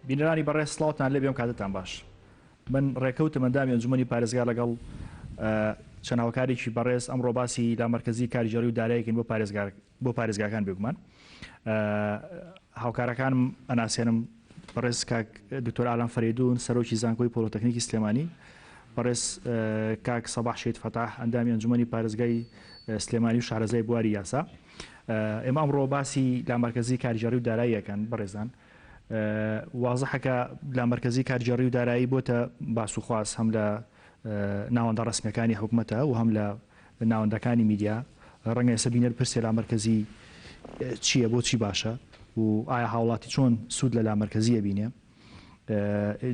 بینەرانی بەڕێز سڵاوتان لێبێ ئەم کاتەتان باش. من ڕێکەوتم ئەندامی ئەنجومەنی پارێزگا لەگەڵ چەند هاوکارێکی بەڕێز ئەمڕۆ باسی لامەرکەزی کارگێڕی و دارایەکەین بۆ پارێزگار بۆ پارێزگاکان بێگومان هاوکارەکانم ئەناسێنم بەڕێز کاک دکتۆر ئالان فەرەیدون سەرۆکی زانکۆی پۆلۆتەکنیکی سلێمانی بەڕێز کاک سەباح شەهید فەتاح ئەندامی ئەنجومەنی پارێزگای سلێمانی و شارەزای بواری یاسا ئێمە ئەمڕۆ باسی لامەرکەزی کارگێڕی و دارایی ئەکەن بەڕێزان وازحە کە لامەرکەزی کارگێڕی و دارایی بۆتە باس و خواست هەم لە ناوەندە ڕەسمیەکانی حکومەتە و هەم لە ناوەندەکانی میدیا ڕەنگە ئێستا بینەر پرسێ لامەرکەزی چییە بۆچی باشە و ئایا هاوڵاتی چۆن سوود لە لامەرکەزی ئەبینێ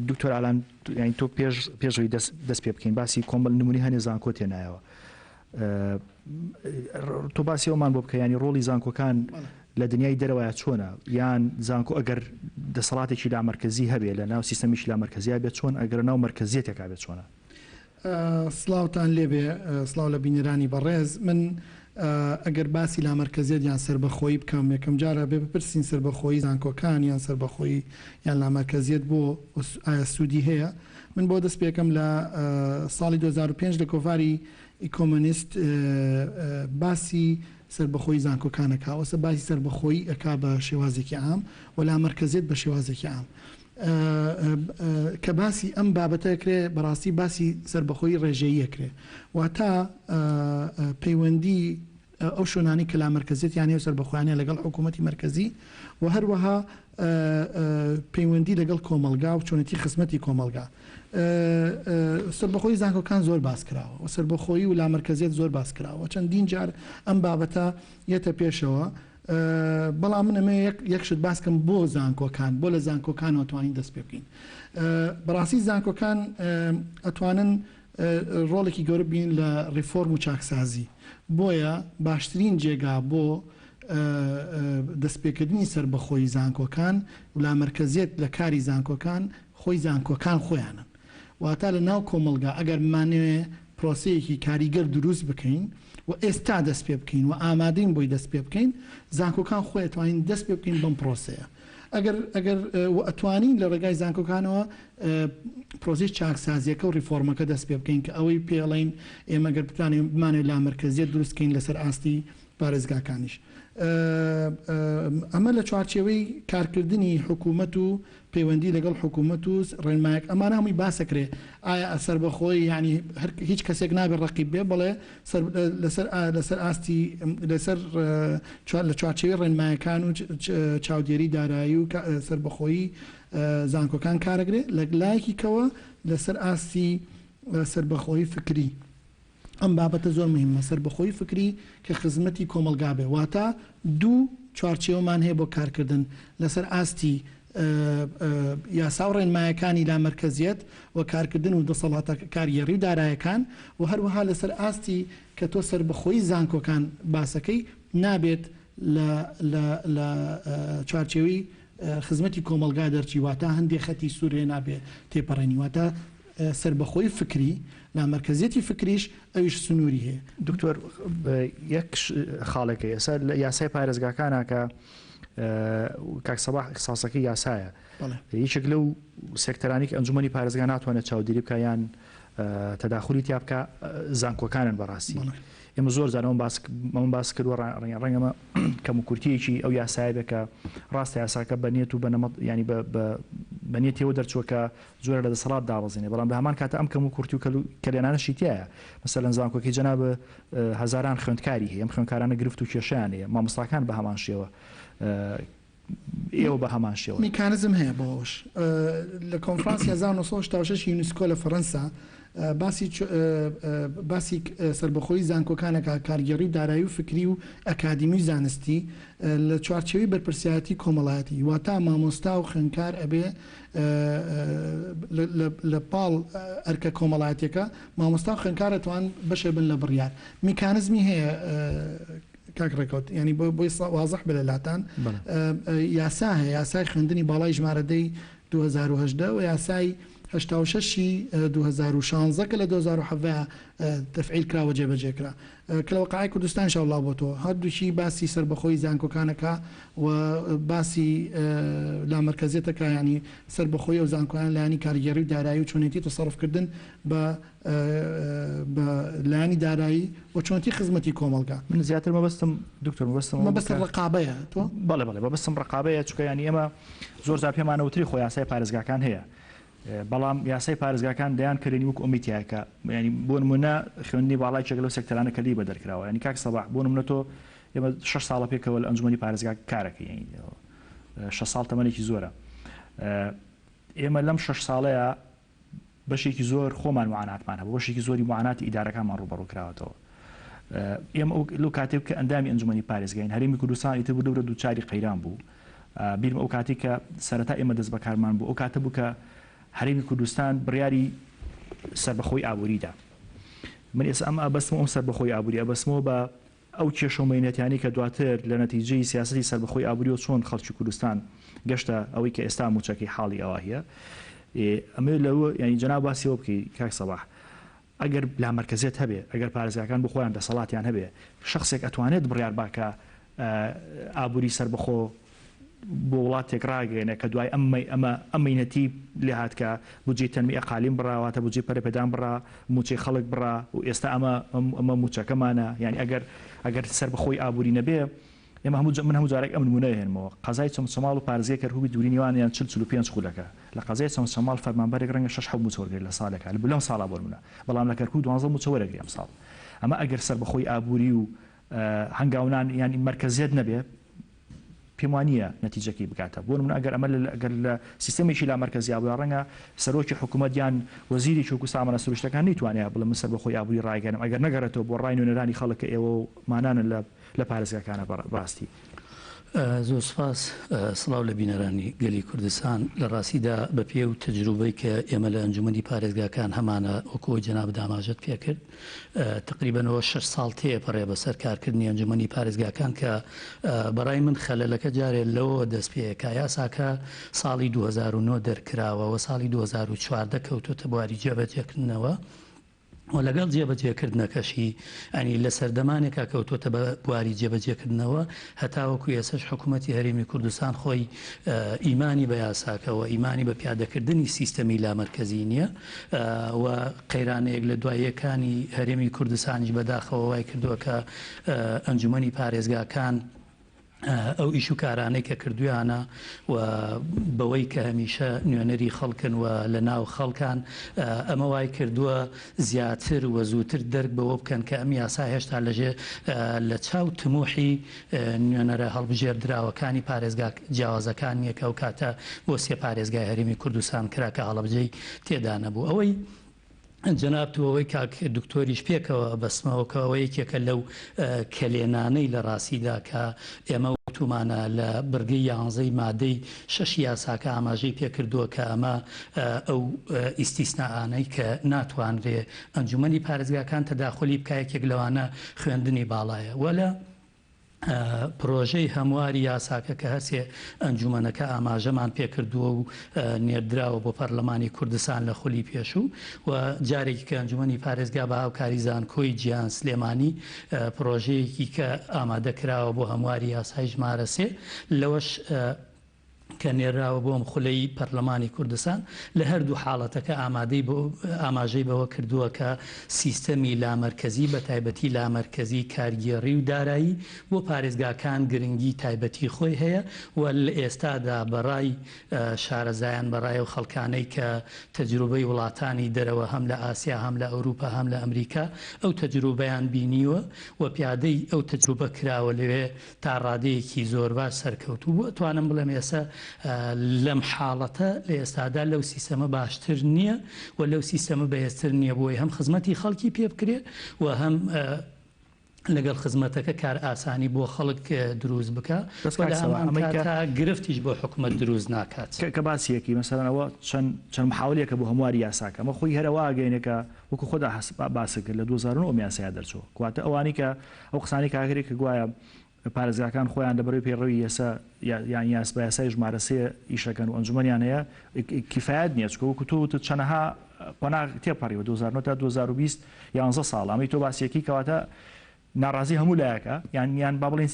دکتۆر ئالان یانی تۆ پێش پێشەوەی دەست دەست پێ بکەین باسی کۆمەل نمونی هەنێ زانکۆ تێنایەوە تۆ باسی ئەومان بۆ بکە ینی ڕۆڵی زانکۆکان لە دنیای دەرەوەە چۆنە یان زانکۆ ئەگەر دەسەڵاتێکی لامەرکەزی هەبێ لە ناو سیستەمیش لامەرکەزیا بێت چۆن ئەگەر ناو مەرکەزیەتێکا بێت چۆنە؟ سڵاوتان لێبێ سڵاو لە بینەرانی بەڕێز من ئەگەر باسی لامەرکەزیەت یان سەربەخۆیی بکەم یەکەم جار ئەبێ بپرسین سەربەخۆیی زانکۆکان یان سەربەخۆیی یان لامەرکەزیەت بۆ ئایا سوودی هەیە من بۆ دەست پێکەم لە ساڵی 2005 لە گۆڤاری ئیکۆمۆنیست باسی سەربەخۆیی زانکۆکان ئەکا وەسە باسی سەربەخۆیی ئەکا بە شێوازێکی عام و لامەرکەزیەت بە شێوازێکی عام کە باسی ئەم بابەتە ئەکرێ بەڕاستی باسی سەربەخۆیی ڕێژەیی ئەکرێ واتە پەیوەندی ئەو شوێنانەی کە لامەرکەزیەتیان هەیە و سەربەخۆیان هەیە لەگەڵ حکوومەتی مەرکەزی و هەروەها پەیوەندی لەگەڵ کۆمەڵگا و چۆنێتی خزمەتی کۆمەڵگا. سەربەخۆیی زانکۆکان زۆر باس کراوە و سەربەخۆیی و لامەرکەزیەت زۆر باس کراوە چەندین جار ئەم بابەتە یەتە پێشەوە. بەڵام من ئەمەوێ یەک یەک شت باس کەم بۆ زانکۆکان بۆ لە زانکۆکانەوە توانین دەست پێ بکەین بەڕاستی زانکۆکان ئەتوانن ڕۆڵێکی گەورە بین لە ڕیفۆرم و چاکسازی بۆیە باشترین جێگا بۆ دەستپێکردنی سەربەخۆی زانکۆکان و لامەرکەزیەت لە کاری زانکۆکان خۆی زانکۆکان خۆیانن واتە لە ناو کۆمەڵگا ئەگەر بمانەوێ پرۆسەیەکی کاریگەر دروست بکەین و ئێستا دەست پێ بکەین و ئامادەین بۆی دەست پێ بکەین، زانکۆکان خۆی ئەتوانین دەست پێ بکەین بەم پرۆسەیە. ئەگەر ئەگەر و ئەتوانین لە ڕێگای زانکۆکانەوە پرۆسەی چاکسازیەکە و ڕیفۆرمەکە دەست پێ بکەین کە ئەوەی پێ ئەڵێین ئێمە گەر بتوانین بمانەوێ لامەرکەزیەت دروست کەین لەسەر ئاستی پارێزگاکانیش. ئەمە لە چوارچێوەی کارکردنی حکوومەت و پەیوەندی لەگەڵ حکوومەت و ڕێنمایەک ئەمانە هەمووی باس ئەکرێ ئایا سەربەخۆیی یانی هەر هیچ کەسێک نابێ ڕەقیب بێ بەڵێ سەر لەسەر لەسەر ئاستی لەسەر لە چوارچێوەی ڕێنمایەکان و چاودێری دارایی و سەربەخۆیی زانکۆکان کارەکرێ لە لایەکی کەوە لەسەر ئاستی سەربەخۆیی فکری. ئەم بابەتە زۆر مهمە، سەربەخۆیی فکری کە خزمەتی کۆمەڵگا بێ، واتە دوو چوارچێوەمان هەیە بۆ کارکردن لەسەر ئاستی یاسا و ڕێنمایەکانی لامەرکەزیەت و کارکردن و دەسەڵاتە کارگێڕی و دارایەکان و هەروەها لەسەر ئاستی کە تۆ سەربەخۆیی زانکۆکان باسەکەی نابێت لە لە لە چوارچێوەی خزمەتی کۆمەڵگا دەرچی واتە هەندێ خەتی سوور هەیە نابێ تێپەڕێنی واتە سەربەخۆی فکری، لامەرکەزیەتی فکریش ئەویش سنووری هەیە. دکتۆر یەک خاڵێک هەیە ئێستا لە یاسای پارێزگاکانە کە کاک سەباح ئیخساسەکەی یاسایە یەکێک لەو سێکتەرانی کە ئەنجومەنی پارێزگا ناتوانێت چاودێری بکە یان تەداخولی تیا بکە زانکۆکانن بەڕاستی ئێمە زۆر جار ئەوەم باس ئەوەم باس کردووە ڕەنگە ڕەنگە ئەمە کەموکورتییەکی ئەو یاسایە بێ کە ڕاستە یاساکە بە نیەت و بە نەمەط یانی بە بە بە نیەتیەوە دەرچووە کە جۆرە لە دەسەڵات دابەزێنێ بەڵام لە هەمان کاتە ئەم کەموکورتی و کەلێنانەشی تیایە مەسەلەن زانکۆکەی جەناب هەزاران خوێندکاری هەیە ئەم خوێندکارانە گرفت و کێشەیان هەیە مامۆستاکان بە هەمان شێوە ئێوە بە هەمان شێوە. میکانزم هەیە بۆ ئەوەش. لە کۆنفرانسی 1986 یونسکۆ لە فەرەنسا باسی باسی سەربەخۆیی زانکۆکان ئەکا، کارگێڕی و دارایی و فکری و ئەکادیمی و زانستی لە چوارچێوەی بەرپرسیارەتی کۆمەڵایەتی واتا مامۆستا و خوێندکار ئەبێ لە پاڵ ئەرکە کۆمەڵایەتیەکە مامۆستا و خوێندکار ئەتوان بەشێ بن لە بڕیار. میکانزمی هەیە کاک ڕێکەوت یانی بۆی وازح بێ لە لاتان یاسا هەیە یاسای خوێندنی باڵای ژمارە دەی 2018 و یاسای 86 ی 2016 کە لە 2017 تەفعیل کرا و جێبەجێ کرا کە لە وەقائع کوردستانیشا بڵاو بۆتەوە هەردووکی باسی سەربەخۆیی زانکۆکان ئەکا و باسی لامەرکەزیەت ئەکا یانی سەربەخۆیی ئەو زانکۆیانە لایەنی کارگێڕی و دارایی و چۆنێتی تەسەروف کردن بە بە لایەنی دارایی و چۆنێتی خزمەتی کۆمەڵگا. من زیاتر مەبەستم دکتۆر مەبەستم ئەوە بوو مەبەستت کە ڕەقابەیە تۆ؟ بەڵێ بەڵێ مەبەستم ڕەقابەیە چونکە یانی ئێمە زۆر جار پێمان ئەوترێ خۆ یاسای پارێزگاکان هەیە بەڵام یاسای پارێزگاکان دەیان کەلێنی وەکو ئەمەی تیایە کە یانی بۆ نمونە خوێندنی باڵا یەکێکە لەو سێکتەرانە کە لێی بەدەر کراوە یانی کاک سەباح بۆ نمونە تۆ ئێمە شەش ساڵە پێکەوە لە ئەنجومەنی پارێزگا کارەکەی یانی شەش ساڵ تەمەنێکی زۆرە ئێمە لەم شەش ساڵەیە بەشێکی زۆر خۆمان معاناتمان هەبوو، بەشێکی زۆری معاناتی ئیدارەکانمان ڕووبەڕوو کراوەتەوە. ئێمە لەو کاتەی کە ئەندامی ئەنجومەنی پارێزگاین، هەرێمی کوردستان ئیتر وردە وردە دووچاری قەیران بوو. بیرمە ئەو کاتەی کە سەرەتا ئێمە دەستبەکارمان بوو، ئەو کاتە بوو کە هەرێمی کوردستان بڕیاری سەربەخۆی ئابووری دا. من ئێستا ئەمە ئەبەستمەوە ئەم سەربەخۆی ئابووری ئەبەستمەوە بە ئەو کێشە و مەینەتیانەی کە دواتر لە نەتیجەی سیاسەتی سەربەخۆی ئابووریەوە چۆن خەڵکی کوردستان گەشتە ئەوەی کە ئێستا مووچەکەی حاڵی ئەواهیە ئەمەوێت لەوە یانی جەناب باسی ئەوە بکەی کاک سەباح ئەگەر لامەرکەزیەت هەبێ ئەگەر پارێزگاکان بۆ خۆیان دەسەڵاتیان هەبێ شەخسێک ئەتوانێت بڕیار با کە ئابووری سەربەخۆ بۆ وڵاتێک ڕاگەیەنێ کە دوای ئەم ئەمە ئەم مەینەتی لێ هات کە بودجەی تەنمی ئەقالیم بڕا واتە بودجەی پەرەپێدان بڕا مووچەی خەڵک بڕا و ئێستا ئەمە ئەمە مووچەکەمانە یانی ئەگەر ئەگەر سەربەخۆی ئابووری نەبێ ئێمە هەموو من هەموو جارێک ئەم نموونە ئەهێنمەوە قەزای چەمچەماڵ و پارێزگای کەرکووکی دووری نێوانیان 40 45 خولەکە لە قەزای چەمچەماڵ فەرمانبەرێک ڕەنگە شەش حەوت مووچە وەرگرێت لە ساڵێکا لەم ساڵا بۆ نموونە بەڵام لە کەرکووک دوانزە مووچە وەرەگرێ ئەمساڵ ئەمە ئەگەر سەربەخۆی ئابووری و هەنگاونان یان مەرکەزیەت نەبێ پێم وا نییە نەتیجەکەی بگاتە. بۆ نموونە ئەگەر ئەمە ئەگەر لە سیستەمێکی لامەرکەزیا بووایە ڕەنگە سەرۆکی حکوومەت یان وەزیرێکی وەکوو سامانە سروشتەکان نەیتوانیایە بڵێ من سەربەخۆی ئابووری ڕایگەیەنم ئەگەر نەگەڕێتەوە بۆ ڕای نوێنەرانی خەڵک کە ئێوە و مانانن لە لە پارێزگاکانە بە ڕاستی. زۆر سوپاس. سڵاو لە بینەرانی گەلی کوردستان. لە ڕاستیدا بە پێی ئەو تەجروبەی کە ئێمە لە ئەنجومەنی پارێزگاکان هەمانە وەکوو ئەوەی جەنابت ئاماژەت پێکرد تەقریبەن ئەوە شەش ساڵ تێپەڕێ بەسەر کارکردنی ئەنجومەنی پارێزگاکان کە بەڕای من خەلەلەکە جارێ لەوەوە دەست پێ کە یاساکە ساڵی 2009 دەرکراوە و ساڵی 2014 کەوتۆتە بواری جێبەجێکردنەوە و لەگەڵ جێبەجێکردنەکەشی ئەنی لە سەردەمانێکا کەوتۆتە بە بواری جێبەجێکردنەوە هەتاوەکو ئێسەش حکوومەتی هەرێمی کوردستان خۆی ئیمانی بە یاساکە و ئیمانی بە پیادەکردنی سیستەمی لامەرکەزی نییە و قەیرانە یەک لە دوای یەکانی هەرێمی کوردستانیش بەداخەوە وای کردووە کە ئەنجومەنی پارێزگاکان ئەو ئیش و کارانەی کە کردویانە و بەوەی کە هەمیشە نوێنەری خەڵکن و لە ناو خەڵکان ئەمە وای کردووە زیاتر و زووتر دەرک بەوە بکەن کە ئەم یاسا هێشتا لەژێ لە چاو تموحی نوێنەرە هەڵبژێردراوەکانی پارێزگا جیاوازەکان نییە کە ئەو کاتە بۆ سێ پارێزگای هەرێمی کوردستان کرا کە هەڵەبجەی تێدا نەبوو. ئەوەی جەنابت و ئەوەی کاک دکتۆریش پێکەوە ئەبەستمەوە کە ئەوە یەکێکە لەو کەلێنانەی لە ڕاستیدا کە ئێمە وتومانە لە بڕگەی یانزەی مادەی شەشی یاساکە ئاماژەی پێکردووە کە ئەمە ئەو ئیستیسنائانەی کە ناتوانرێ ئەنجومەنی پارێزگاکان تەداخولی بکا یەکێک لەوانە خوێندنی باڵایە وە لە پرۆژەی هەمواری یاساکە کە هەرسێ ئەنجومەنەکە ئاماژەمان پێکردووە و نێردراوە بۆ پەرلەمانی کوردستان لە خولی پێشوو و جارێکی کە ئەنجومەنی پارێزگا بە هاوکاری زانکۆی جیهان سلێمانی پرۆژەیەکی کە ئامادە کراوە بۆ هەمواری یاسای ژمارە سێ لەوەش کە نێرراوە بۆ ئەم خولەی پەرلەمانی کوردستان، لە هەردوو حاڵەتەکە ئامادەی بۆ ئاماژەی بەوە کردووە کە سیستەمی لامەرکەزی بە تایبەتی لامەرکەزی کارگێڕی و دارایی بۆ پارێزگاکان گرنگی تایبەتی خۆی هەیە و لە ئێستادا بە ڕای شارەزایان بە ڕای ئەو خەڵکانەی کە تەجروبەی وڵاتانی دەرەوە هەم لە ئاسیا هەم لە ئەوروپا هەم لە ئەمریکا ئەو تەجروبەیان بینیوە و پیادەی ئەو تەجروبە کراوە لەوێ تا ڕادەیەکی زۆر باش سەرکەوتوو بوو، ئەتوانم بڵێم ئێستا لەم حاڵەتە لە ئێستادا لەو سیستەمە باشتر نییە و لەو سیستەمە بەهێزتر نییە بۆی هەم خزمەتی خەڵکی پێ بکرێ و هەم لەگەڵ خزمەتەکە کارئاسانی بۆ خەڵک دروست بکا بەس و کاک لە سەوا هەمان ئەمەی کە کاتا گرفتیش بۆ حکومەت دروست ناکات. کە باسی ئەکەی مەسەلەن ئەوە چەند چەند محاولەیەکە بۆ هەمواری یاساکە ئەمە خۆی هەر ئەوە ئەگەیەنێ کە وەکو خۆت باست کرد لە 2009 ئەم یاسایە دەرچووە کواتە ئەوانەی کە ئەو قسانەی کە ئەکرێ کە گوایە. پارێزگاکان خۆیان لەبەرەی پەیڕەوی یاسا یان یاس بە یاسای ژمارە سێ ئیشەکەن و ئەنجومەنیان هەیە کیفایەت نییە چونکە وەکو تۆ وتت چەنەها قۆناغ تێپەڕیوە 2009 تا 2020 یانزە ساڵ ئەمەی تۆ باسیەکەی کەواتە ناڕازی هەموو لایەکە یان یان با بڵێین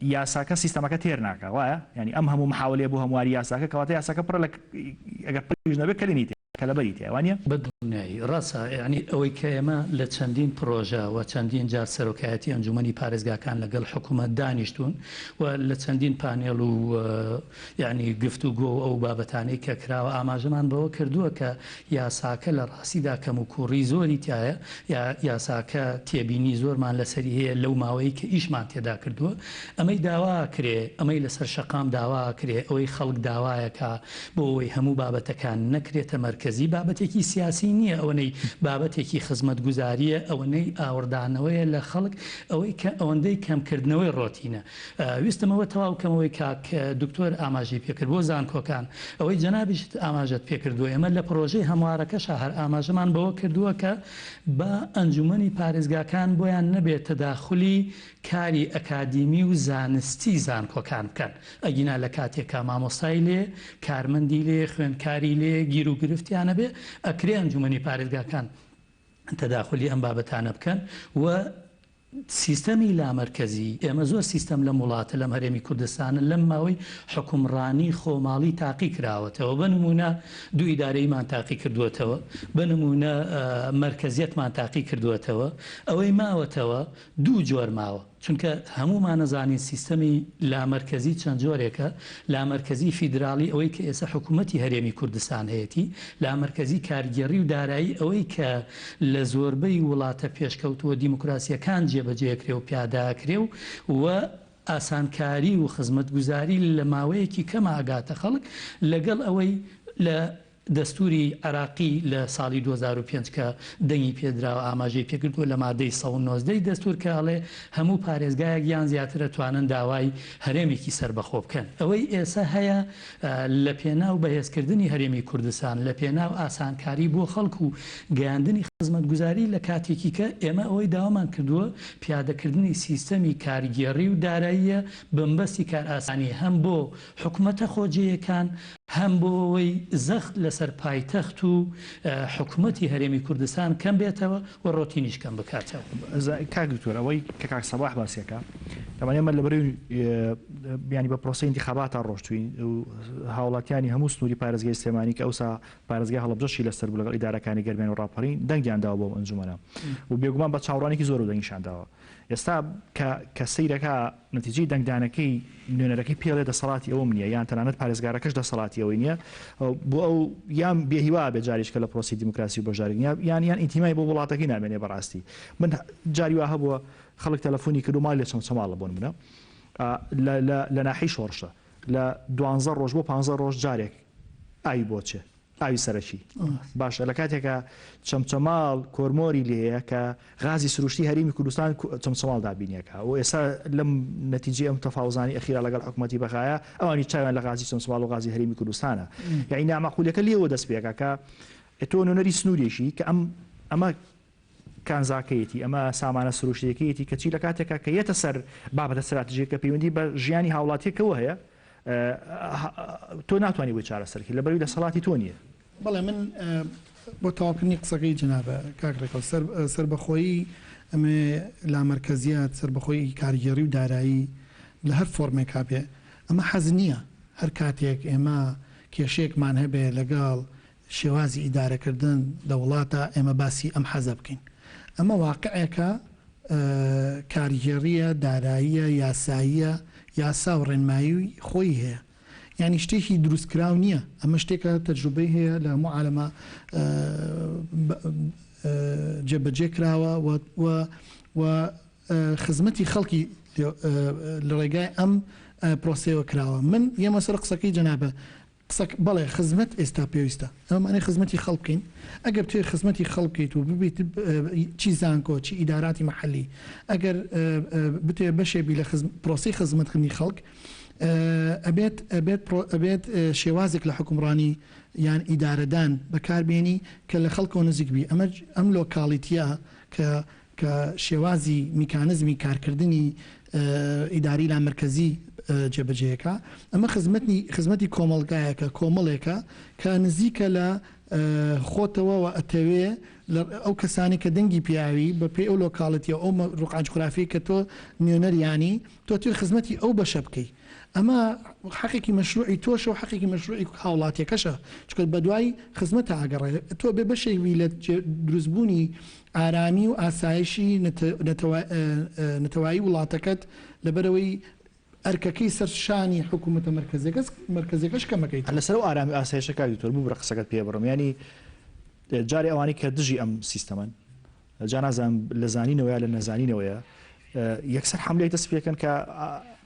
یاساکە سیستەمەکە تێر ناکا وایە یانی ئەم هەموو محاولەیە بۆ هەمواری یاساکە کەواتە یاساکە پڕە لە ئەگەر پڕیش نەبێت کەلێنی تێ کەلەبەری تیایە وانیە؟ بە دڵنیایی ڕاستە یانی ئەوەی کە ئێمە لە چەندین پڕۆژە و چەندین جار سەرۆکایەتی ئەنجومەنی پارێزگاکان لەگەڵ حکومەت دانیشتوون و لە چەندین پانێڵ و یانی گفتوگۆ و ئەو بابەتانەی کە کراوە ئاماژەمان بەوە کردووە کە یاساکە لە ڕاستیدا کەموکووڕی زۆری تیایە، یا یاساکە تێبینی زۆرمان لەسەری هەیە لەو ماوەیەی کە ئیشمان تێدا کردووە. ئەمەی داوا ئەکرێ، ئەمەی لەسەر شەقام داوا ئەکرێ، ئەوەی خەڵک داوایەکا بۆ ئەوەی هەموو بابەتەکان نەکرێتە مەرکەزی، بابەتێکی سیاسی نییە ئەوەنەی بابەتێکی خزمەتگوزارییە، ئەوەنەی ئاوڕدانەوەیە لە خەڵک، ئەوەی کە ئەوەندەی کەمکردنەوەی ڕۆتینە. ویستم ئەوە تەواو کەم ئەوەی کاک دکتۆر ئاماژەی پێکرد بۆ زانکۆکان ئەوەی جەنابیشت ئاماژەت پێکردووە ئێمە لە پڕۆژەی هەموارەکەشا هەر ئاماژەمان بەوە کردووە کە با ئەنجومەنی پارێزگاکان بۆیان نەبێت تەداخولی کاری ئەکادیمی و زانستی زانکۆکان بکەن ئەگینا لە کاتێکا مامۆستای لێ کارمەندی لێ خوێندکاری لێ گیروگرفتیان هەبێ ئەکرێ ئەنجومەنی پارێزگاکان تەداخولی ئەم بابەتانە بکەن و سیستەمی لامەرکەزی، ئێمە زۆر سیستەم لەم وڵاتە، لەم هەرێمی کوردستانە لەم ماوەی حوکمڕانی خۆماڵی تاقی کراوەتەوە، بە نموونە دوو ئیدارەییمان تاقی کردووەتەوە، بە نموونە مەرکەزیەتمان تاقی کردووەتەوە، ئەوەی ماوەتەوە دوو جۆر ماوە، چونکە هەموومان ئەزانین سیستەمی لامەرکەزی چەند جۆرێکە، لامەرکەزی فیدراڵی ئەوەی کە ئێستا حکوومەتی هەرێمی کوردستان هەیەتی، لامەرکەزی کارگێڕی و دارایی ئەوەی کە لە زۆربەی وڵاتە پێشکەوتووە دیموکراسییەکان جێبەجێکرێ و پیادەکرێ و و ئاسانکاری و خزمەتگوزاری لە ماوەیەکی کەما ئەگاتە خەڵک، لەگەڵ ئەوەی لە دەستووری عێراقی لە ساڵی 2005 کە دەنگی پێدراوە ئاماژەی پێکردووە لە مادەی 119 ی دەستوور کە ئەڵێ هەموو پارێزگایەک یان زیاتر ئەتوانن داوای هەرێمێکی سەربەخۆ بکەن. ئەوەی ئێسە هەیە لە پێناو بەهێزکردنی هەرێمی کوردستان، لە پێناو ئاسانکاری بۆ خەڵک و گەیاندنی خزمەتگوزاری لە کاتێکی کە ئێمە ئەوەی داوامان کردووە پیادەکردنی سیستەمی کارگێڕی و داراییە بەمبەستی کارئاسانی هەم بۆ حکومەتە خۆجێیەکان هەم بۆ ئەوەی زەخت لەسەر پایتەخت و حکومەتی هەرێمی کوردستان کەم بێتەوە و ڕۆتینیش کەم بکاتەوە. کاک دکتۆر ئەوەی کە کاک سەباح باسی ئەکا تەبعەن ئێمە لەبەرەی یانی بە پرۆسەی ئینتیخاباتا ڕۆشتوین و هاوڵاتیانی هەموو سنووری پارێزگای سلێمانی کە ئەوسا پارێزگای هەڵەبجەشی لەسەر بوو لەگەڵ ئیدارەکانی گەرمیان و ڕاپەڕین دەنگیان داوە بۆ ئەم ئەنجومەنە و بێگومان بە چاوەڕوانێکی زۆرەوە دەنگیشان داوە ئێستا کە کە سەیرەکا نەتیجەی دەنگدانەکەی نوێنەرەکەی پێڵێ دەسەڵاتی ئەوەم نییە یان تەنانەت پارێزگارەکەش دەسەڵاتی ئەوەی نییە بۆ ئەو یان بێهیوا بێ جاریش کە لە پرۆسی دیموکراسی و بەشداری نییە یان یان ئینتیمای بۆ وڵاتەکەی نامێنێ بەڕاستی من جاری وا هەبووە خەڵک تەلەفۆنی کردو ماڵی لە چەمچەماڵە بۆ نمونە لە لە لە ناحیەی شۆڕشە لە دوانزە ڕۆژ بۆ پانزە ڕۆژ جارێک ئاوی بۆ چێ ئاوی سەرەکی باشە لە کاتێکا چەمچەماڵ کۆرمۆری لێیە کە غازی سروشتی هەرێمی کوردستان چەمچەماڵ دابینیەکە و ئێستا لەم نەتیجەی ئەم تەفاوزانی ئەخیرا لەگەڵ حکوومەتی بەغایە ئەوانی چاویان لە غازی چەمچەماڵ و غازی هەرێمی کوردستانە یعنی نامعقولیەکە لێوە دەست پێکا کە تۆ نوێنەری سنوورێکی کە ئەم ئەمە کانزاکەیەتی، ئەمە سامانە سروشتیەکەیەتی، کەچی لە کاتێکا کە یەتە سەر بابەتە ستراتیژیەکە پەیوەندی بە ژیانی هاوڵاتیەکەوە هەیە، تۆ ناتوانی بۆی چارەسەر کەی لەبەرئەوەی دەسەڵاتی تۆ نییە. بەڵێ من بۆ تەواوکردنی قسەکەی جەنابە کاک ڕێکەوت سەر سەربەخۆیی ئەمێ لامەرکەزیات سەربەخۆیی کارگێڕی و دارایی لە هەر فۆرمێکا بێ ئەمە حەز نییە هەر کاتێک ئێمە کێشەیەکمان هەبێ لەگەڵ شێوازی ئیدارەکردن لە وڵاتە ئێمە باسی ئەم حەزە بکەین. ئەمە واقعێکە کارگێڕییە، داراییە، یاساییە، یاسا و ڕێنمایی خۆی هەیە. یانی شتێکی دروستکراو نییە. ئەمە شتێکە تەجروبەی هەیە لە هەموو عالەما جێبەجێ کراوە و و خزمەتی خەڵکی لە ڕێگای ئەم پرۆسەیەوە کراوە. من یەمە سەر قسەکەی جەنابە قسە بەڵێ خزمەت ئێستا پێویستە ئەمە مانای خزمەتی خەڵک بکەین ئەگەر بتەوێت خزمەتی خەڵک بکەیت و ببیت چی زانکۆ چی ئیداراتی مەحەلی ئەگەر بتەوێت بەشێ بی لە پرۆسەی خزمەتکردنی خەڵک ئەبێت ئەبێت ئەبێت شێوازێک لە حکومڕانی یان ئیدارەدان بەکاربێنی کە لە خەڵکەوە نزیک بی ئەمە ئەم لۆکاڵیتیە کە کە شێوازی میکانزمی کارکردنی. ئیداری لامەرکەزی جێبەجێکا. ئەمە خزمەتنی خزمەتی کۆمەڵگایەکە، کۆمەڵێکە کە نزیکە لە خۆتەوە و ئەتەوێ لە ئەو کەسانەی کە دەنگی پیاوی بە پێی ئەو لۆکاڵیتیە و ئەو ڕوقعە جوغرافیەی کە تۆ نوێنەریانی تۆ ئەتەوێ خزمەتی ئەو بەشە بکەی. ئەمە حەقێکی مەشروعی تۆشە و حەقێکی مەشروعی هاوڵاتیەکەشە چونکە بەدوای خزمەتا ئەگەڕێ. تۆ ئەبێ بەشێک بی لە دروستبوونی ئارامی و ئاسایشی نەتەوایی وڵاتەکەت لەبەرئەوەی ئەرکەکەی سەر شانی حکوومەتە مەرکەزیەکەش کەمەکەیتەوە. لەسەر ئەو ئارامی و ئاسایشە کاک دکتۆر ببورە قسەکەت پێ بڕم یانی جارێ ئەوانەی کە دژی ئەم سیستەمەن جا نازانم لە زانینەوەیە لە نەزانینەوەیە یەکسەر حملەیەک دەست پێکەن کە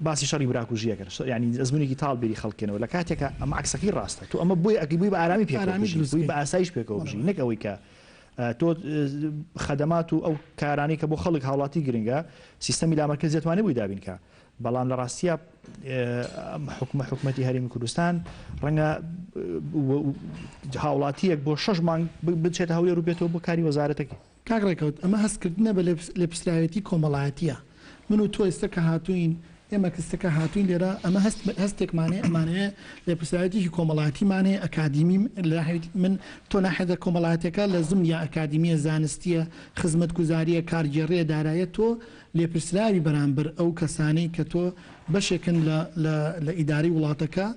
باسی شەڕی براکوژیەکەن ینی ئەزمونێکی تاڵ بیری خەڵکێنەوە لە کاتێکە ئەمە عکسەکەی ڕاستە تۆ ئەمە بۆی ئەگەی بووی بە ئارامی پێکەوە بژی بووی بە ئاسایش پێکەوە بژی نەک ئەوەی کە تۆ خەدەمات و ئەو کارانەی کە بۆ خەڵک هاوڵاتی گرنگە سیستەمی لامەرکەزی دەتوانێت بۆی دابین کە بەڵام لە ڕاستیە حکومە حکومەتی هەرێمی کوردستان ڕەنگە هاوڵاتیەک بۆ شەش مانگ بچێتە هەولێر و بێتەوە بۆ کاری وەزارەتەکەی. کاک ڕێکەوت ئەمە هەستکردنە بە لێپرسراوێتی کۆمەڵایەتیە من و تۆ ئێستا کە هاتووین ئێمە کەستە کە هاتووین لێرە ئەمە هەست هەستێکمان هەیە ئەمانەوێ لێپرسراوێتیی کۆمەڵایەتیمان هەیە ئەکادیمی من تۆ ناحێتە کۆمەڵایەتیەکە لە زمنیە ئەکادیمیە زانستیە خزمەتگوزاریە کارگێڕیە دارایە تۆ لێپرسراوی بەرامبەر ئەو کەسانەی کە تۆ بەشێکن لە لە لە ئیدارەی وڵاتەکە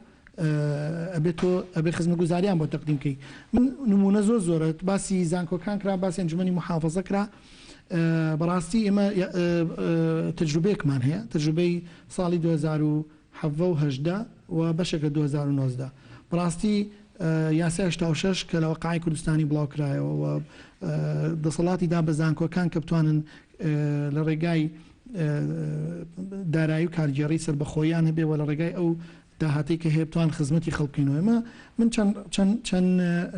ئەبێ تۆ ئەبێ خزمەتگوزاریان بۆ تەقدیم کەی من نمونە زۆر زۆرە باسی زانکۆکان کرا باسی ئەنجومەنی محافظە کرا بەڕاستی ئێمە تەجروبەیەکمان هەیە تەجروبەی ساڵی 2017 و 18 و بەشێک لە 2019 بەڕاستی یاسای 86 کە لە وەقای کوردستانی بڵاو کرایەوە و دەسەڵاتی دا بە زانکۆکان کە بتوانن لە ڕێگای دارایی و کارگێڕی سەربەخۆیان هەبێ و لە ڕێگای ئەو داهاتەی کە هەیە بتوان خزمەتی خەڵک بکەینەوە ئێمە من چەند چەند چەند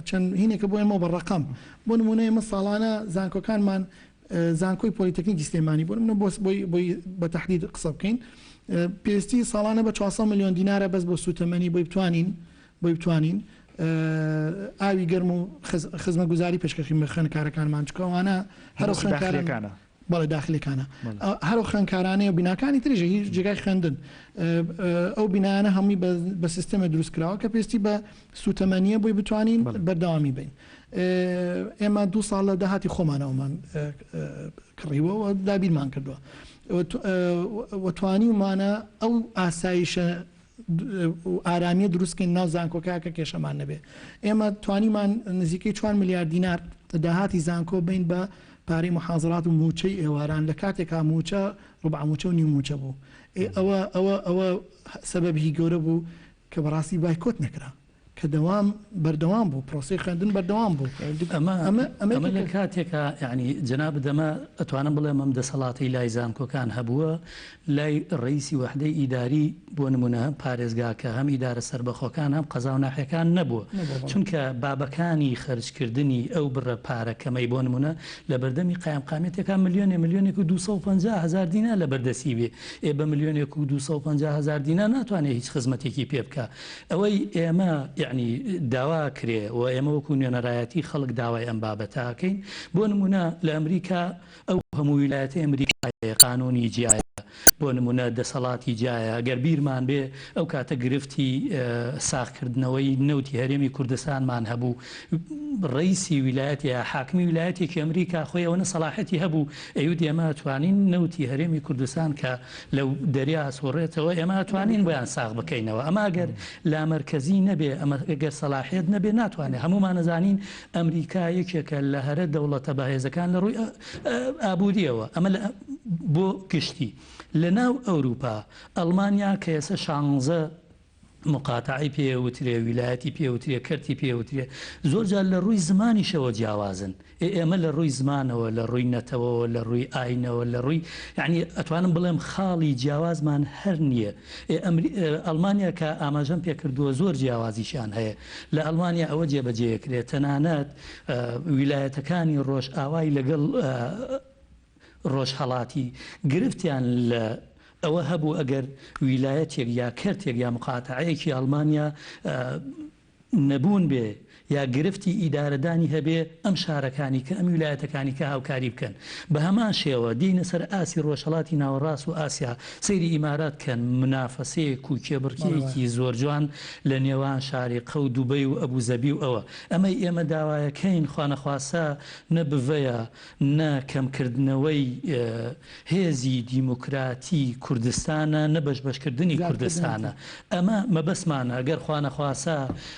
چەند هینێکە بۆ ئێمە بە ڕەقەم بۆ نمونە ئێمە ساڵانە زانکۆکانمان زانکۆی پۆلیتەکنیکی سلێمانی بۆ نمونە بۆ بۆی بۆی بە تەحدید قسە بکەین پێویستی ساڵانە بە 400 ملیۆن دینارە بەس بۆ سوتەمەنی بۆی بتوانین بۆی بتوانین ئاوی گەرم و خزمەتگوزاری پێشکەشی خوێندکارەکانمان چونکە ئەوانە هەر خوێندکارەکانە بەڵێ داخلیەکانە هەر ئەو خوێندکارانەیە و بیناکانی تریش هیچ جێگای خوێندن ئەو بینایانە هەمووی بە سیستەمە دروست کراوە کە پێویستی بە سوتەمەنیە بۆی بتوانین بەردەوامی بین ئێمە دوو ساڵ لە داهاتی خۆمانەوەمان کڕیوە و دابینمان کردووە و توانیومانە ئەو ئاسایشە ئارامیە دروست کەین ناو زانکۆکە کە کێشەمان نەبێ ئێمە توانیمان نزیکەی 4 ملیار دینار داهاتی زانکۆ بین بە پارەی محازرات و موچەی ئێواران لە کاتێکا موچە ڕبع موچە و نیو موچە بوو ئەوە ئەوە ئەوە سەبەبی گەورە بوو کە بەڕاستی بایکۆت نەکرا کە دەوام بەردەوام بوو، پرۆسەی خوێندن بەردەوام بوو. ئەمە ئەمە لە کاتێکا یانی جەنابت ئەمە ئەتوانم بڵێم ئەم دەسەڵاتەی لای زانکۆکان هەبووە لای ڕەئیسی وەحدەی ئیداری بۆ نموونە هەم پارێزگاکە هەم ئیدارە سەربەخۆکان هەم قەزا و ناحیەکان نەبووە چونکە بابەکانی خەرجکردنی ئەو بڕە پارە کەمەی بۆ نموونە لە بەردەمی قایمقامیەتێکا ملیۆنێ ملیۆنێک و 250 هەزار دینار لە بەردەستی بێ ئێ بە ملیۆنێک و 250 هەزار دینار ناتوانێ هیچ خزمەتێکی پێ بکا ئەوەی ئێمە یەعنی داوا ئەکرێ و ئێمە وەکو نوێنەرایەتی خەڵک داوای ئەم بابەتە ئەکەین، بۆ نموونە لە ئەمریکا ئەو هەموو ویلایەتەی ئەمریکا هەیە قانوونی جیایە، بۆ نموونە دەسەڵاتی جیایە، گەر بیرمان بێ ئەو کاتە گرفتی ساغکردنەوەی نەوتی هەرێمی کوردستانمان هەبوو، ڕەئیسی ویلایەت یا حاکمی ویلایەتێکی ئەمریکا خۆی ئەوەنە سەڵاحیەتی هەبوو ئەیوت ئێمە ئەتوانین نەوتی هەرێمی کوردستان کە لە دەریا ئەسوڕێتەوە ئێمە ئەتوانین بۆیان ساغ بکەینەوە ئەمە ئەگەر لامەرکەزی نەبێ ئەمە گەر سەلاحیەت نەبێ ناتوانێ هەموومان ئەزانین ئەمریکا یەکێکە لە هەرە دەوڵەتە بەهێزەکان لە ڕووی ئابووریەوە ئەمە لە بۆ گشتی لە ناو ئەوروپا ئەڵمانیا کە ئێستا شانزە مقاتەعەی پێ وترێ، ویلایەتی پێ وترێ، کەرتی پێ وترێ، زۆر جار لە ڕووی زمانیشەوە جیاوازن. ئێ ئێمە لە ڕووی زمانەوە، لە ڕووی نەتەوەوە، لە ڕووی ئاینەوە، لە ڕووی یەعنی ئەتوانم بڵێم خاڵی جیاوازمان هەر نییە. ئێ ئەمری ئەڵمانیا کە ئاماژەم پێ کردووە زۆر جیاوازیشیان هەیە. لە ئەڵمانیا ئەوە جێبەجێ ئەکرێ تەنانەت ویلایەتەکانی ڕۆژئاوای لەگەڵ ڕۆژهەڵاتی گرفتیان لە ئەوە هەبوو ئەگەر ویلایەتێک یا کەرتێک یا مقاتەعەیەکی ئەڵمانیا نەبوون بێ. یا گرفتی ئیدارەدانی هەبێ ئەم شارەکانی کە ئەم ویلایەتەکانی کە هاوکاری بکەن. بە هەمان شێوە دێینە سەر ئاسی ڕۆژهەڵاتی ناوەڕاست و ئاسیا سەیری ئیمارات کەن منافەسەیەک و کێبڕکێیەکی زۆر جوان لە نێوان شاریقە و دوبەی و ئەبوزەبی و ئەوە ئەمەی ئێمە داوایەکەین خوانەخواستە نە بڤەیە نە کەمکردنەوەی هێزی دیموکراتی کوردستانە نە بەشبەشکردنی کوردستانە ئەمە مەبەستمانە گەر خوانەخواستە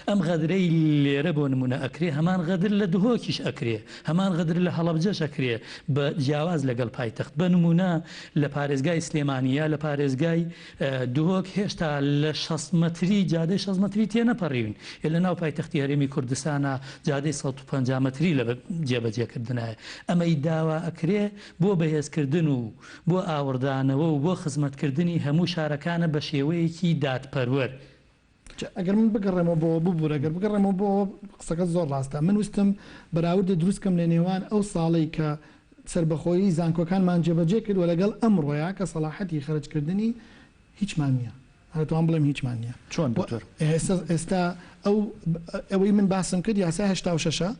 ئەم غەدرەی لێرە بۆ نمونە ئەکرێ هەمان غەدر لە دهۆکیش ئەکرێ هەمان غەدر لە هەڵەبجەش ئەکرێ بە جیاواز لەگەڵ پایتەخت بە نمونە لە پارێزگای سلێمانی یا لە پارێزگای دهۆک هێشتا لە 60 مەتری جادەی 60 مەتری تێنەپەڕیون ئێ لە ناو پایتەختی هەرێمی کوردستانا جادەی 150 مەتری لە جێبەجێکردنایە ئەمەی داوا ئەکرێ بۆ بەهێزکردن و بۆ ئاوڕدانەوە و بۆ خزمەتکردنی هەموو شارەکانە بە شێوەیەکی دادپەروەر. جا ئەگەر من بگەڕێمەوە بۆ ببورە گەر بگەڕێمەوە بۆ قسەکەت زۆر ڕاستە من ویستم بەراوردێ دروست کەم لە نێوان ئەو ساڵەی کە سەربەخۆیی زانکۆکانمان جێبەجێ کرد و لەگەڵ ئەمڕۆیا کە سەڵاحەتی خەرج کردنی هیچمان نیە ئەتوانم بڵێم هیچمان نیە چۆن دکتۆر؟ ئێستا ئێستا ئەو ئەوەی من باسم کرد یاسای 86 ە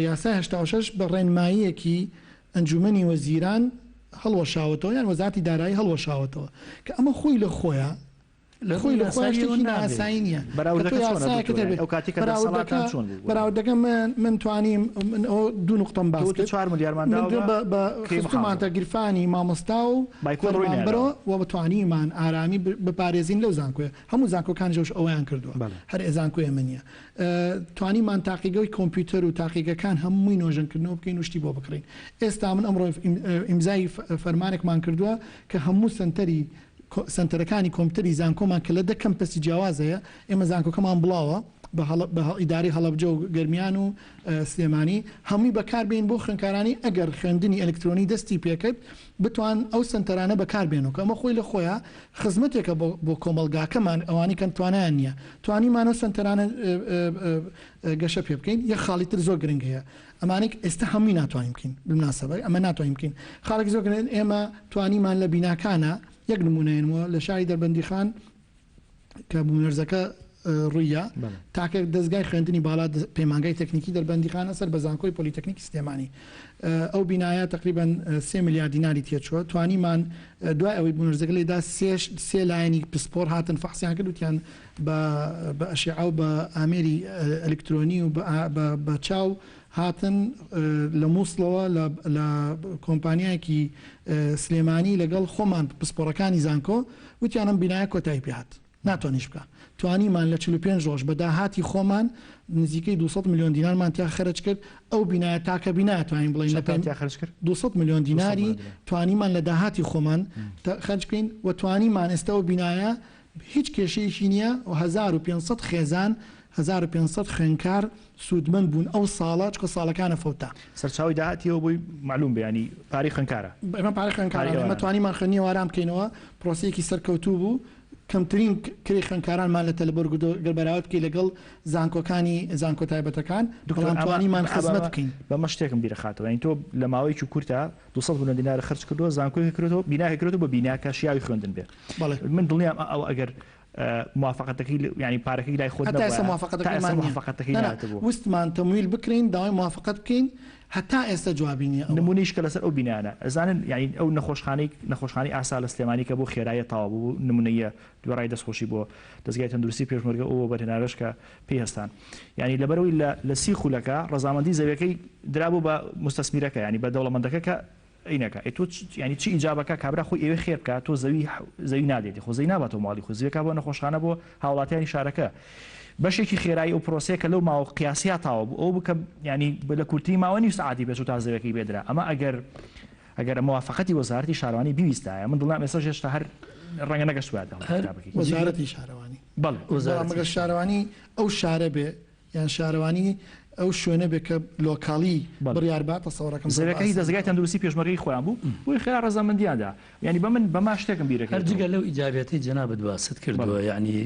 یاسای 86 بە ڕێنماییەکی ئەنجومەنی وەزیران هەڵوەشاوەتەوە یان وەزارەتی دارایی هەڵوەشاوەتەوە کە ئەمە خۆی لە خۆیا لە خۆی ڕووی لە خۆیا یاساییەوە شتێکی نابێ. نائاسایی نییە کە تۆ بەراوردەکە چۆنە یاسایەکت دکتۆر؟ هەبێت یانی ئەو کاتی کە بەراوردەکە دەسەڵاتان چۆن بوو بۆ نموونە؟ بەراوردەکە من من توانیم من ئەوە دوو نوقتەم تۆ باس وتت کرد چوار ملیارمان من داوە دوو بە بە بە کەی خستوومانتە محافزە؟ گیرفانی مامۆستا و بایکۆت ڕووی فەرمانبەرەوە نەداوە. و توانیمان ئارامی بپارێزین لەو زانکۆیە هەموو زانکۆکانیش ئەوش ئەوەیان کردووە بەڵێ. هەر ئێ زانکۆی ئێمە نییە توانیمان تاقیگەی کۆمپیوتەر و تاقیگەکان هەمووی نۆژەنکردنەوە بکەین و شتی بۆ بکڕین ئێستا من ئەمڕۆ ئیمزای فەرمانێکمان کردووە کە هەموو سەنتەری سەنتەرەکانی کۆمپیوتەری زانکۆمان کە لە دە کەمپەسی جیاواز هەیە، ئێمە زانکۆکەمان بڵاوە بە ئیدارەی هەڵەبجە و گەرمیان و سلێمانی، هەمووی بەکار بێنین بۆ خوێندکارانی ئەگەر خوێندنی ئەلکترۆنی دەستی پێکرد بتوان ئەو سەنتەرانە بەکار بێنن کە ئەمە خۆی لە خۆیا خزمەتێکە بۆ کۆمەڵگاکەمان ئەوانەی کە توانایان نییە توانیمان ئەو سەنتەرانە گەشە پێ بکەین. یەک خاڵی تر زۆر گرنگ هەیە ئەمانەی ئێستا هەمووی ناتوانین بکەین بالمناسبە ئەمە ناتوانین بکەین خاڵێکی زۆر گرنگ ئێمە توانیمان لە بیناکانە یەک نمونە هێنمەوە لە شاری دەربەندیخان کە بوومەلەرزەکە ڕوویە تاکە دەزگای خوێندنی باڵا پەیمانگای تەکنیکی دەربەندیخانە سەر بە زانکۆی پۆلیتەکنیکی سلێمانی ئەو بینایە تقریبا سێ ملیار دیناری تێچووە توانیمان دوای ئەوەی بوومەلەرزەکە لێدا سێ لایەنی پسپۆر هاتن فەحسیان کرد وتیان بە بە ئەشیعە و بە ئامێری ئەلکترۆنی و بە چاو هاتن لە موسڵەوە لە لە کۆمپانیایەکی سلێمانی لەگەڵ خۆمان پسپۆڕەکانی زانکۆ وتیان ئەم بینایە کۆتایی پێ هات ناتوانیش بکا توانیمان لە 45 ڕۆژ بە داهاتی خۆمان نزیکەی 200 ملیۆن دینارمان تیا خەرج کرد ئەو بینایە تاکە بینایە توانین بڵێین لە چەندتان تیا خەرج کرد؟ 200 ملیۆن 200 ملیۆن دیناری دینار. توانیمان لە داهاتی خۆمان خەرج بکەین و توانیمان ئێستا ئەو بینایە هیچ کێشەیەکی نییە و 1500 خێزان 1500 خوێندکار سوودمەند بوون ئەو ساڵە چونکە ساڵەکانە فەوتا. سەرچاوەی داهاتی ئەوە بۆی مەعلوم بێ یانی پارەی خوێندکارە. ئێمە پارەی خوێندکارانە پارەی ئێمە ئەوانە. توانیمان خوێندنی ئێواران بکەینەوە پرۆسەیەکی سەرکەوتوو بوو کەمترین کرێی خوێندکارانمان لە تەلەبە وەرگرتووە گەر بەراورد بکەی لەگەڵ زانکۆکانی زانکۆ تایبەتەکان دکتۆر بەڵام ئەمە توانیمان خزمەت ئەمە بکەین. بەمە شتێکم بیرەخاتەوە یانی تۆ لە ماوەیەکی کورتا 200 ملیۆن دینارت خەرج کردووە زانکۆیەکە کرێتەوە بینایەکە کرێتەوە بە بیناکە شیاوی خوێندن بێ بەڵێ. من دڵنیام ئەوە ئەگەر موافقەتەکەی یانی پارەکەی لای خۆت هەتا ئێستا نەبوایە تا موافقەتەکەیمان ئێستا نییە. موافقەتەکەی نا نا نەهاتبوو. وستمان تەمویل بکرێین داوای موافقەت بکەین هەتا ئێستا جوابی نییە ئەوە. نمونەیش کە لەسەر ئەو بینایانە ئەزانن یانی ئەو نەخۆشخانەی نەخۆشخانەی ئاسا لە سلێمانی کە بۆ خێراییە تەواو بوو نمونەییە وێڕای دەستخۆشی بۆ دەزگای تەندروستی پێشمەرگە ئەو وەبەرهێنانەش کە پێی هەستان یانی لەبەرئەوەی لە لە سی خولەکا ڕەزامەندی زەویەکەی درابوو بە موستەسمیرەکە یانی بە دەوڵەمەندەکە کە ئەینەکا ئەی تۆ یانی چ ئیجابەکا کابرا خۆی ئەیەوێ خێر بکا تۆ زەوی زەوی نادەیتێ خۆ زەوی ناباتەوە ماڵی خۆی زەویەکا بۆ نەخۆشخانە بۆ هاوڵاتیانی شارەکە بەشێکی خێرایی ئەو پرۆسەیە کە لەو ماوە قیاسیا تاوە بوو ئەو بوو کە یانی لە کورتترین ماوە نیو سەعاتی پێچوو تا زەویەکەی پێدرا ئەمە ئەگەر ئەگەر موافقەتی وەزارەتی شارەوانی بیویستایە من دڵنیام ئێستاش هێشتا هەر ڕەنگە نەگەشتبایە هەر کتابەکەی وەزارەتی شارەوانی بەڵێ بەڵام وەزارەتی ئەگەر شارەوانی ئەو شارە بێ یان شارەوانی ئەو شوێنە بێ کە لۆکاڵی بەڵێ. بڕیار با تەسەوڕەکەم زۆر بە زەویەکە هی ئاسانی دەزگای تەواو. تەندروستی پێشمەرگەی خۆیان بوو بۆیە خێرا ڕەزامەندیان دا یانی بە من بەما شتێکم هەر بیرەکەوێتەوە. جگە لەو ئیجابیەتەی جەنابت باست بەڵێ. کردووە یانی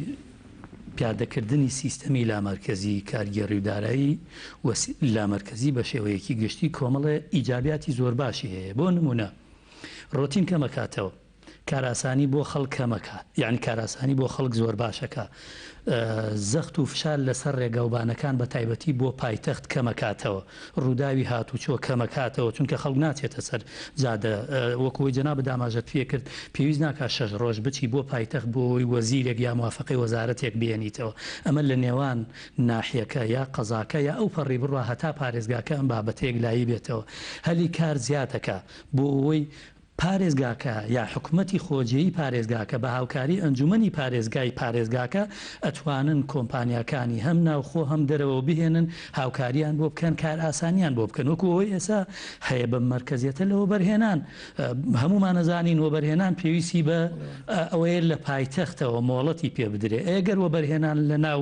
پیادەکردنی سیستەمی لامەرکەزی کارگێڕی و دارایی و لامەرکەزی بە شێوەیەکی گشتی کۆمەڵێ ئیجابیاتی زۆر باشی هەیە بۆ نموونە ڕۆتین کەمەکاتەوە کارئاسانی بۆ خەڵک کەمەکات یانی کارئاسانی بۆ خەڵک زۆر باشەکا. زەخت و فشار لەسەر ڕێگاوبانەکان بە تایبەتی بۆ پایتەخت کەمەکاتەوە، ڕووداوی هاتوچۆ کەمەکاتەوە، چونکە خەڵک ناچێتە سەر جادە، وەکو ئەوەی جەنابت ئاماژەت پێکرد پێویست ناکات شەش ڕۆژ بچی بۆ پایتەخت بۆ ئەوەی وەزیرێک یا موافەقەی وەزارەتێک بهێنیتەوە، ئەمە لە نێوان ناحیەکە یا قەزاکە یا ئەو پەڕی بڕوا هەتا پارێزگاکە ئەم بابەتە یەکلایی بێتەوە، هەلی کار زیادەکا بۆ ئەوەی پارێزگاکە یا حکومەتی خۆجێی پارێزگاکە بە هاوکاری ئەنجومەنی پارێزگای پارێزگاکە ئەتوانن کۆمپانیاکانی هەم ناوخۆ هەم دەرەوە بهێنن هاوکاریان بۆ بکەن کارئاسانیان بۆ بکەن وەکو ئەوەی ئێسا هەیە بەم مەرکەزیەتە لە وەبەرهێنان هەموومان ئەزانین وەبەرهێنان پێویستی بە ئەوەیە لە پایتەختەوە مۆڵەتی پێ بدرێ ئەگەر وەبەرهێنان لە ناو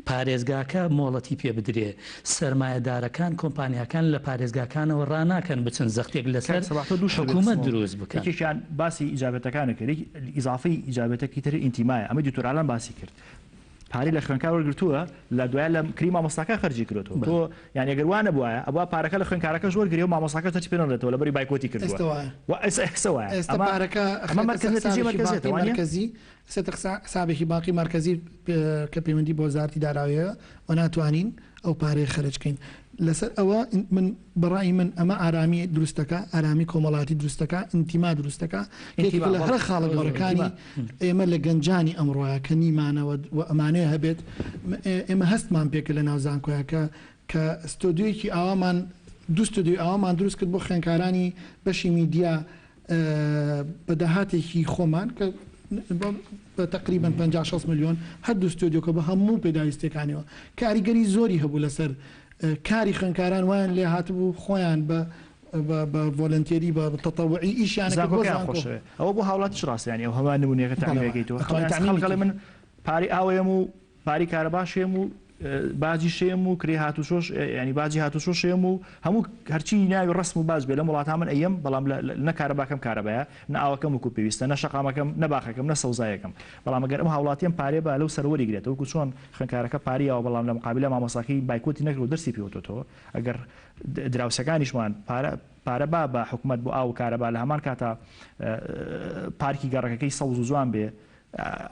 پارێزگاکە مۆڵەتی پێ بدرێ سەرمایەدارەکان کۆمپانیاکان لە پارێزگاکانەوە ڕاناکەن بچن زەختێک لەسەر کاک سەباح تۆ دوو شتت حکومەت بێ دروست بکەن. یەکێکیان باسی ئیجابەتەکانت کرد یەکی ئیزافەی ئیجابەتەکی تر ئینتیمایە ئەمەی دکتۆر ئالان باسی کرد پارەی لە خوێندکار وەرگرتووە لە دوایە لە کری مامۆستاکە خەرجی کردۆتەوە تۆ یانی ئەگەر وا نەبوایە ئەبوا پارەکە لە خوێندکارەکەش وەرگرێ و مامۆستاکەش هەرچی پێ نەڵێتەوە لەبەری بایکۆتی کردووە ئێستا وایە و ئێستا ئێستا وایە ئێستا ئەمە پارەکە ئەمە ئەخرێتە مەرکەز سەر نەتیجەی حسابێکی مەرکەزیەتە بانقی وانیە؟ مەرکەزی ئەخرێتە حسابێکی بانقی مەرکەزی کە پەیوەندی بە وەزارەتی داراییەوە و ناتوانین ئەو پارەیە خەرج کەین لەسەر ئەوە من بە ڕای من ئەمە ئارامی دروست دەکا ئارامی کۆمەڵاتی دروست دەکا ئینتیما دروست دەکا کە یەکێکە ئینتیما لە بەڵێ هەرە خاڵە ئینتیما گەورەکانی ئێمە لە گەنجانی ئەمڕۆیە کە نیمانە و ئەمانەیە هەبێت ئێمە هەستمان پێکرد لە ناو زانکۆیە کە کە ستۆدیۆیەکی ئاوامان دوو ستۆدیۆی ئاوامان دروست کرد بۆ خوێندکارانی بەشی میدیا بە داهاتێکی خۆمان کە بە تەقریبەن 50 60 ملیۆن هەردوو ستۆدیۆکە بە هەموو پێداویستیەکانیەوە کاریگەری زۆری هەبوو لەسەر کاری خوێندکاران وایان لێ هاتبوو خۆیان بە بە ڤۆلەنتێری بە تەتەوعی ئیشیان کرد بۆ زانکۆکەیان زانکۆ. خۆشەوێ ئەوە بۆ هاوڵاتیش ڕاستە یانی ئەو هەمان نمونەیەکە بەڵێ تەعمیمەکەی تۆ ئەتوانی خەڵک تەعمیمی ئەڵێ کەی. من پارەی ئاوەیەم و پارەی کارەباشێم و باجی شێم و کرێی هاتوچۆش یانی باجی هاتوچۆ شێم و هەموو هەرچی ناوی ڕەسم و باج بێ لەم وڵاتە من ئەیەم بەڵام نە کارەباکەم کارەبایە نە ئاوەکەم وەکو پێویستە نە شەقامەکەم نە باخەکەم نە سەوزایەکەم بەڵام ئەگەر ئەم هاوڵاتیەم پارەی با لەو سەر وەریگرێتەوە وەکو چۆن خوێندکارەکە پارەی یاوە بەڵام لە مقابیلا مامۆستاکەی بایکۆتی نەکرد و دەرسی پێ وتۆتەوە ئەگەر دراوسێکانیشمان پارە پارە با بە حکومەت بۆ ئاو و کارەبا لە هەمان کاتا پارکی گەڕەکەکەی سەوز و جوان بێ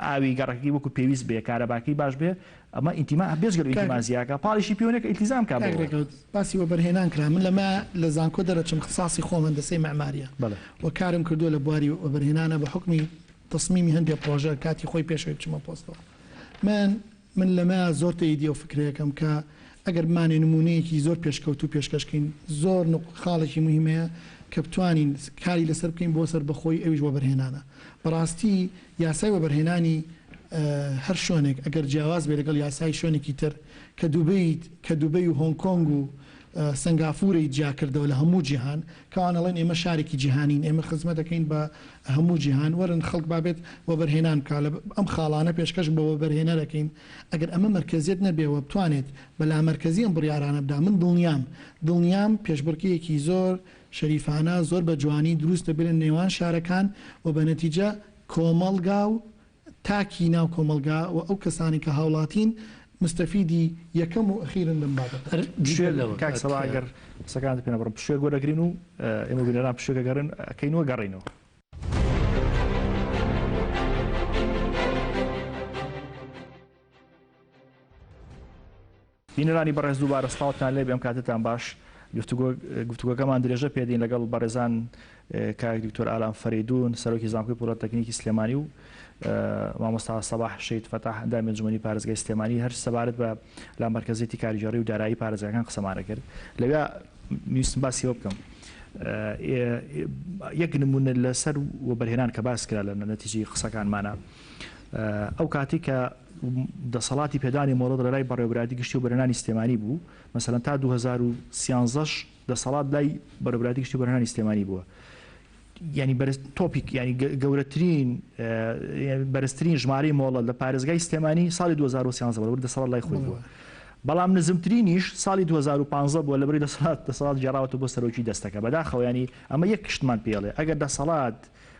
ئاوی گەڕەکەکەی وەکو پێویست بێ، کارەباکەی باش بێ، ئەمە ئینتیما بێجگە لەو کاک ئینتیما زیاکە پاڵیشی پێوە نیە کە ئیلتیزام کا کاک بەوەوە. ڕێکەوت باسی وەبەرهێنان کرا من لەمە لە زانکۆ دەرەچم اختصاصی خۆم هەندەسەی مەعماریە بەڵێ. و کارم کردووە لە بواری وەبەرهێنانە بە حوکمی تەسمیمی هەندێ پڕۆژە کاتی خۆی پێش ئەوەی بچمە پۆستەوە من من لەمە زۆر تەئیدی ئەو فکرەیەکەم کە ئەگەر بمانەوێ نموونەیەکی زۆر پێشکەوتوو پێشکەش کەین زۆر نوق خاڵێکی موهیم هەیە کە بتوانین کاری لەسەر بکەین بۆ سەربەخۆیی ئەویش وەبەرهێنانە بەڕاستی یاسای وەبەرهێنانی هەر شوێنێک ئەگەر جیاواز بێت لەگەڵ یاسای شوێنێکی تر کە دوبەی کە دوبەی و هۆنگ کۆنگ و سەنگافورەی جیاکردەوە لە هەموو جیهان کەوان ئەڵێن ئێمە شارێکی جیهانین ئێمە خزمەت دەکەین بە هەموو جیهان وەرن خەڵک با بێت وەبەرهێنان بکا لە ئەم خاڵانە پێشکەش بە وەبەرهێنەر ئەکەین ئەگەر ئەمە مەرکەزیەت نەبێ وە بتوانێت بە لامەرکەزی ئەم بڕیارانە بدا من دڵنیام دڵنیام پێشبڕکێیەکی زۆر شەریفانە زۆر بە جوانی دروست دەبێت لە نێوان شارەکان و بە نەتیجە کۆمەڵگا و تاکی ناو کۆمەڵگا و ئەو کەسانەی کە هاوڵاتین مستەفیدی یەکەم و ئەخیرن لەم بابەتە. هەر جگە پشوێک لەوە کاک کاک سەباح گەر قسەکانت پێ نەبڕم پشوێک وەرەگرین و ئێمە بینەران پشوێک ئەگەڕێن ئەکەین و گەڕێینەوە. بینەرانی بەڕێز دووبارە سڵاوتان لێبێ ئەم کاتەتان باش گفتوگۆکەمان درێژە پێدین لەگەڵ بەڕێزان کاک دکتۆر ئالان فەریدون سەرۆکی زانکۆی پۆلەتەکنیکی سلێمانی و مامۆستا سەباح شەید فەتاح ئەندامی ئەنجومەنی پارێزگای سلێمانی هەر سەبارەت بە لامەرکەزیەتی کارگێڕی و دارایی پارێزگاکان قسەمانە کرد لەویا ویستم باسی ئەوە بکەم یەک نمونە لەسەر وەبەرهێنان کە باس کرا لە نەتیجەی قسەکانمانە ئەو کاتی کە دەسەڵاتی پێدانی مۆڵەت لە لای بەڕێوەبەرایەتی گشتی وەبەرهێنانی سلێمانی بوو، مەسەلەن تا 2013 ش دەسەڵات لای بەڕێوەبەرایەتی گشتی وەبەرهێنانی سلێمانی بووە. یانی بەرز تۆپیک یانی گەورەترین بەرزترین ژمارەی مۆڵەت لە پارێزگای سلێمانی ساڵی 2013 بووە، لەبەر دەسەڵات لای خۆی بووە. بەڵام نزمترینیش ساڵی 2015 بووە لەبەری دەسەڵات دەسەڵات گێڕاوەتەوە بۆ سەرۆکی دەستەکە. بەداخەوە یانی ئەمە یەک شتمان پێڵێ ئەگەر دەسەڵات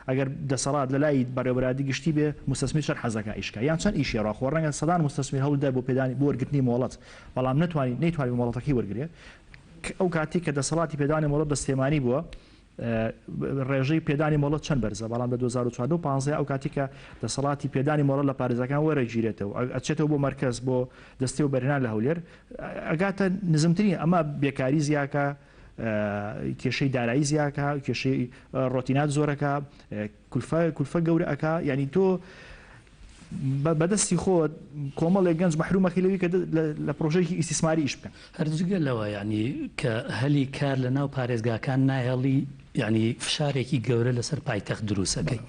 ئەگەر دەسەڵات لە لای بەڕێوەبەرایەتی گشتی بێ، موستەسمیر چەند حەز دەکا ئیش کا یان چەند ئیشی ئەڕوا، خۆ ڕەنگە سەدان موستەسمیر هەوڵ دای بۆ پێدانی بۆ وەرگرتنی مۆڵەت، بەڵام نەتوانی نەیتوانی مۆڵەتەکەی وەرگرێ. ئەو کاتەی کە دەسەڵاتی پێدانی مۆڵەت لە سلێمانی بووە، ڕێژەی پێدانی مۆڵەت چەند بەرزە، بەڵام لە 2014 و 15 ئەو کاتی کە دەسەڵاتی پێدانی مۆڵەت لە پارێزگاکان وەرەگیرێتەوە ئەچێتەوە بۆ مەرکەز بۆ دەستەی وەبەرهێنان لە هەولێر ئەگاتە نزمترین ئەمە بێکاری زیاکە کێشەی دارایی زیاکە کێشەی ڕۆتینات زۆرەکە کولفە کولفە گەورە ئەکا یعنی تۆ بەدەستی خۆت کۆمەڵێک گەنج مەحرومەکەی لەوی کە لە پرۆژەیەکی ئیستیسماری ئیش بکەن. هەر جگە لەوە یانی کە هەلی کار لە ناو پارێزگاکان نایەڵی یانی فشارێکی گەورە لەسەر پایتەخت دروست ئەکەی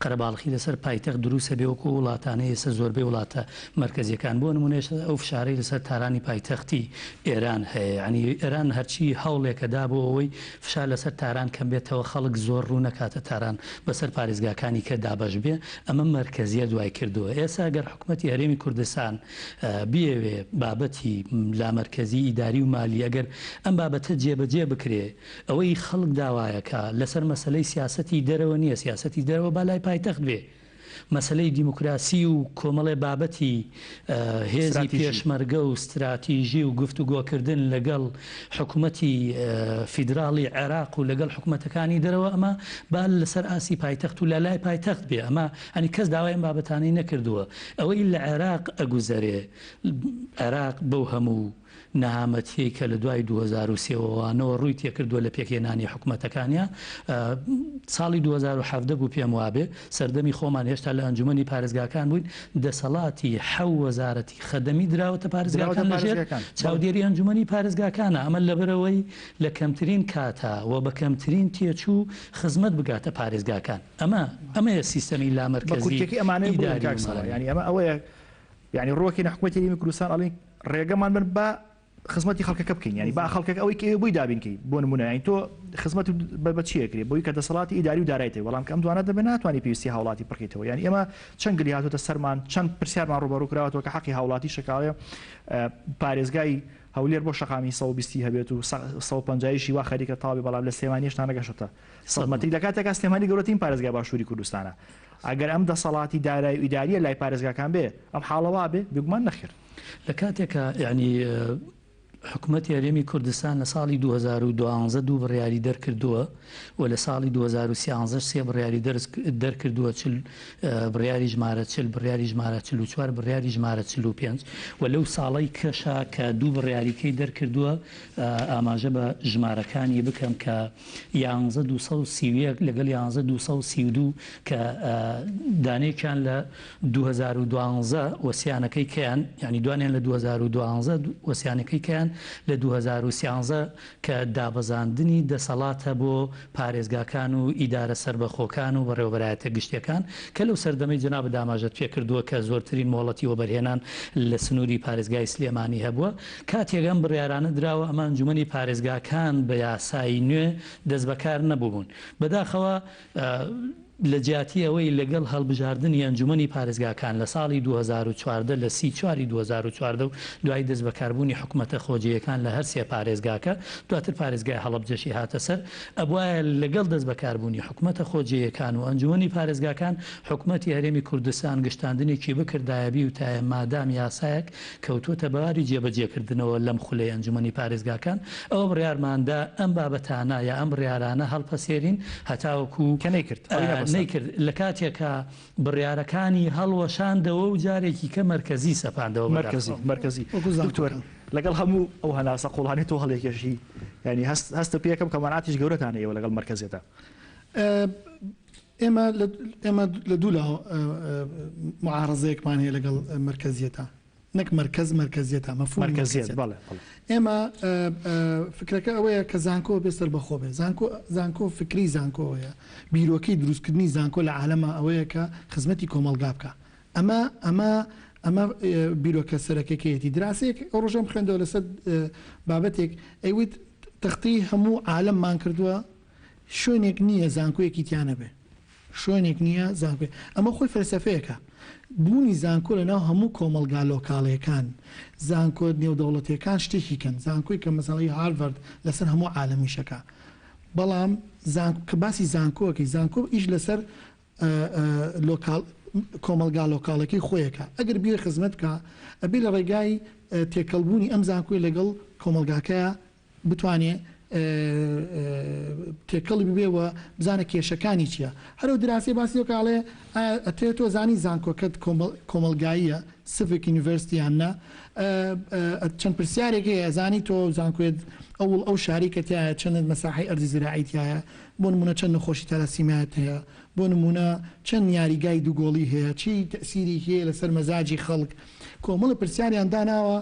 قەرەباڵخی لەسەر پایتەخت دروست ئەبێ وەکو ئەو وڵاتانەی ئێستا زۆربەی وڵاتە مەرکەزیەکان بۆ نمونە ئێستا ئەو فشارەی لەسەر تارانی پایتەختی ئێران هەیە یانی ئێران هەرچی هەوڵێکەدا بۆ ئەوەی فشار لەسەر تاران کەم بێتەوە خەڵک زۆر ڕوو نەکاتە تاران بەسەر پارێزگاکانی کە دابەش بێ ئەمە مەرکەزیەت وای کردووە ئێستا گەر حکومەتی هەرێمی کوردستان بیەوێ بابەتی لامەرکەزی ئیداری و مالی ئەگەر ئەم بابەتە جێبەجێ بکرێ ئەوەی خەڵک داوایەکا لەسەر مەسەلەی سیاسەتی دەرەوە نیە سیاسەتی دەرەوە با لای پایتەخت بێ مەسەلەی دیموکراسی و کۆمەڵێ بابەتی هێزی پێشمەرگە و ستراتیژی و گفتوگۆکردن لەگەڵ حکومەتی فیدراڵی عێراق و لەگەڵ حکومەتەکانی دەرەوە ئەمە با لەسەر ئاستی پایتەخت و لە لای پایتەخت بێ ئەمە ئەنی کەس داوای ئەم بابەتانەی نەکردووە ئەوەی لە عێراق ئەگوزەرێ عێراق بەو هەموو نەهامەتیەی کە لە دوای 2003 وەوانەوە ڕووی تێکردووە لە پێکهێنانی حکومەتەکانیا ساڵی 2017 بوو پێم وابێ سەردەمی خۆمان هێشتا لە ئەنجومەنی پارێزگاکان بووین دەسەڵاتی حەو وەزارەتی خەدەمی دراوەتە پارێزگاکان لەژێر چاودێری ئەنجومەنی پارێزگاکانە ئەمە لەبەرئەوەی لە کەمترین کاتا و بە کەمترین تێچوو خزمەت بگاتە پارێزگاکان ئەمە ئەمەیە سیستەمی بە لامەرکەزی کورتیەکەی ئەمانەیە بڵێن ئیداری کاک و سەڵا مالی. یانی ئەمە ئەوەیە یانی ڕووەکەینە حکومەتی هەرێمی کوردستان ئەڵێین ڕێگەمان بن با خزمەتی خەڵکەکە بکەین یانی با خەڵکەکە ئەوەی کە ئێوە بۆی دابین کەی بۆ نمونە یانی تۆ خزمەت بە چی ئەکرێ بۆی کە دەسەڵاتی ئیداری و دارایت هەیە بەڵام کە ئەم دوانە دەبێ ناتوانی پێویستی هاوڵاتی پڕکەیتەوە یانی ئێمە چەند گلی هاتۆتە سەرمان چەند پرسیارمان ڕووبەڕوو کراوەتەوە کە حەقی هاوڵاتی شەکاوەیە پارێزگای هەولێر بۆ شەقامی 120 هەبێت و 150 یشی وا خەریکە تەواو بێ بەڵام لە سلێمانی هێشتا نەگەشتە 100 مەتری لە کاتێکا سلێمانی گەورەترین پارێزگای باشووری کوردستانە ئەگەر ئەم دەسەڵاتی دارایی و ئیداریە لای پارێزگاکان بێ ئەم حاڵە وا بێ بێگومان نەخێر. لە کاتێکا یانی حکومەتی هەرێمی کوردستان لە ساڵی 2012 دوو بڕیاری دەرکردووە و لە ساڵی 2013 سێ بڕیاری دەرکردووە چل بڕیاری ژمارە چل بڕیاری ژمارە 44 بڕیاری ژمارە 45 و لەو ساڵەی کەشا کە دوو بڕیاریکەی دەرکردووە ئاماژە بە ژمارەکانی بکەم کە یانزە 231 لەگەڵ یانزە 232 کە دانێکیان لە 2012 وەسیانەکەی کەیان یانی دوانیان لە 2012 وەسیانەکەی کەیان لە 2013 کە دابەزاندنی دەسەڵاتە بۆ پارێزگاکان و ئیدارە سەربەخۆکان و بەڕێوەبەرایەتە گشتیەکان کە لەو سەردەمەی جەنابت ئاماژەت پێکردووە کە زۆرترین مۆڵەتی وەبەرهێنان لە سنووری پارێزگای سلێمانی هەبووە کاتێک ئەم بڕیارانە دراوە ئەمە ئەنجومەنی پارێزگاکان بە یاسای نوێ دەستبەکار نەبووبوون بەداخەوە لە جیاتی ئەوەی لەگەڵ هەڵبژاردنی ئەنجومەنی پارێزگاکان لە ساڵی 2014 لە سی چواری 2014 و دوای دەستبەکاربوونی حکومەتە خۆجێیەکان لە هەر سێ پارێزگاکە دواتر پارێزگای هەڵەبجەشی هاتە سەر ئەبوایە لەگەڵ دەستبەکاربوونی حکومەتە خۆجێیەکان و ئەنجومەنی پارێزگاکان حکومەتی هەرێمی کوردستان گشتاندنێکی بکردایە بیوتایە مادام یاسایەک کەوتووەتە بواری جێبەجێکردنەوە لەم خولەی ئەنجومەنی پارێزگاکان، ئەوە بڕیارماندا ئەم بابەتانە یا ئەم بڕیارانە هەڵپەسێرین هەتاوەکو کە نەیکرد، ئەوەی نەپەساند. نەیکرد، لە کاتێکا بڕیارەکانی هەڵوەشاندەوە و جارێکی کە مەرکەزی سەپاندەوە مەرکەزی، بەداخەوە. مەرکەزی. وەکو دکتۆر زانکۆکان. لەگەڵ هەموو ئەو هەناسە قوڵانەی تۆ هەڵیکێشی، یانی هەست هەستە پێکەم کە مەنعەتیش گەورەتانە ئێوە لەگەڵ مەرکەزیەتا. ئێمە لە ئێمە لە دوو لاوە معارەزەیەکمان هەیە لەگەڵ مەرکەزیەتا نەک مەرکەز مەرکەزیەتا مەفهومی مەرکەزیەت مەرکەزیەت بەڵێ بەڵێ. ئێمە فکرەکە ئەوەیە کە زانکۆ بێ سەربەخۆ بێ زانکۆ زانکۆ فکری زانکۆ ئەوەیە بیرۆکەی دروستکردنی زانکۆ لە عالەما ئەوەیە کە خزمەتی کۆمەڵگا بکا ئەمە ئەمە ئەمە بیرۆکە سەرەکەکەیەتی دراسەیەک ئەو ڕۆژەم خوێندەوە لەسەر بابەتێک ئەیوت تەختی هەموو عالەممان کردووە شوێنێک نییە زانکۆیەکی تیا نەبێ. شوێنێک نییە زانکۆی ئەمە خۆی فەلسەفەیەکە. بوونی زانکۆ لە ناو هەموو کۆمەڵگا لۆکاڵیەکان، زانکۆ نێودەوڵەتیەکان شتێکی کەن. زانکۆی کە مەسەڵەن هی هارڤارد لەسەر هەموو عالەمیشەکە. بەڵام زانکۆ کە باسی زانکۆ ئەکەی زانکۆ ئیش لەسەر لۆکاڵ کۆمەڵگا لۆکاڵەکەی خۆی ئەکا. ئەگەر بیەوێ خزمەت بکا ئەبێ لە ڕێگای تێکەڵبوونی ئەم زانکۆی لەگەڵ کۆمەڵگاکەیا بتوانێ. تێکەڵی ببێ و بزانە کێشەکانی چییە. هەر ئەو دراسەیە باسی ئەوە کە ئەڵێ ئایا ئەتەوێ تۆ زانی زانکۆکەت کۆمەڵگاییە، Civic University، یان نا؟ چەند پرسیارێک هەیە ئەزانی تۆ زانکۆیەت ئەو ئەو شارەی کە تیایە چەند مەساحەی ئەرزی زراعی تیایە، بۆ نموونە چەند نەخۆشی تالاسیمیایت هەیە، بۆ نموونە چەند یاریگای دووگۆڵی هەیە، چی تەئسیری هەیە لەسەر مەزاجی خەڵک، کۆمەڵە پرسیاریان داناوە،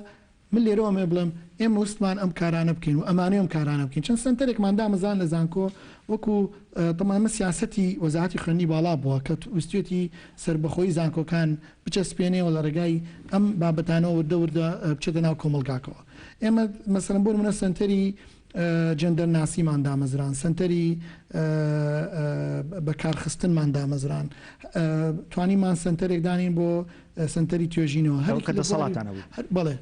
من لێرەوە ئەمەوێ بڵێم ئێمە وستمان ئەم کارانە بکەین و ئەمانەوێ ئەم کارانە بکەین، چەند سەنتەرێکمان دامەزراند لە زانکۆ وەکو تەبعەن ئەمە سیاسەتی وەزارەتی خوێندنی باڵا بووە کە ویستویەتی سەربەخۆیی زانکۆکان بچەسپێنێ و لە ڕێگای ئەم بابەتانەوە وردە وردە بچێتە ناو کۆمەڵگاکەوە. ئێمە مەسەلەن بۆ نموونە سەنتەری جێندەرناسیمان دامەزران، سەنتەری بەکارخستنمان دامەزران، توانیمان سەنتەرێک دانێین بۆ سەنتەری توێژینەوە. هەر ئەو کە دەسەڵاتان هەبوو؟ بەڵێ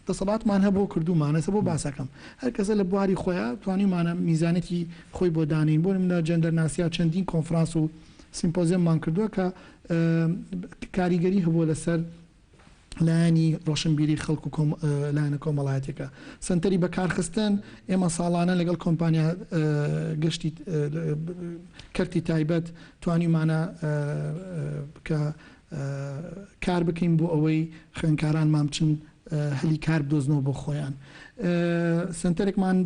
دەسەڵاتمان هەبوو کردوومانە، ئێستا بۆ باسەکەم هەر کەسە لە بواری خۆیا توانیومانە میزانیەتی خۆی بۆ دانێین. بۆ نموونە جێندەرناسیا چەندین کۆنفرانس و سیمپۆزیەممان کردووە کە کاریگەری هەبووە لەسەر لایەنی ڕۆشنبیری خەڵک و لایەنە کۆمەڵایەتیەکە. سەنتەری بەکارخستن، ئێمە ساڵانە لەگەڵ کۆمپانیا گەشتی کەرتی تایبەت توانیومانە کە کار بکەین بۆ ئەوەی خوێندکارانمان بچن هەلی کار بدۆزنەوە بۆ خۆیان. سەنتەرێکمان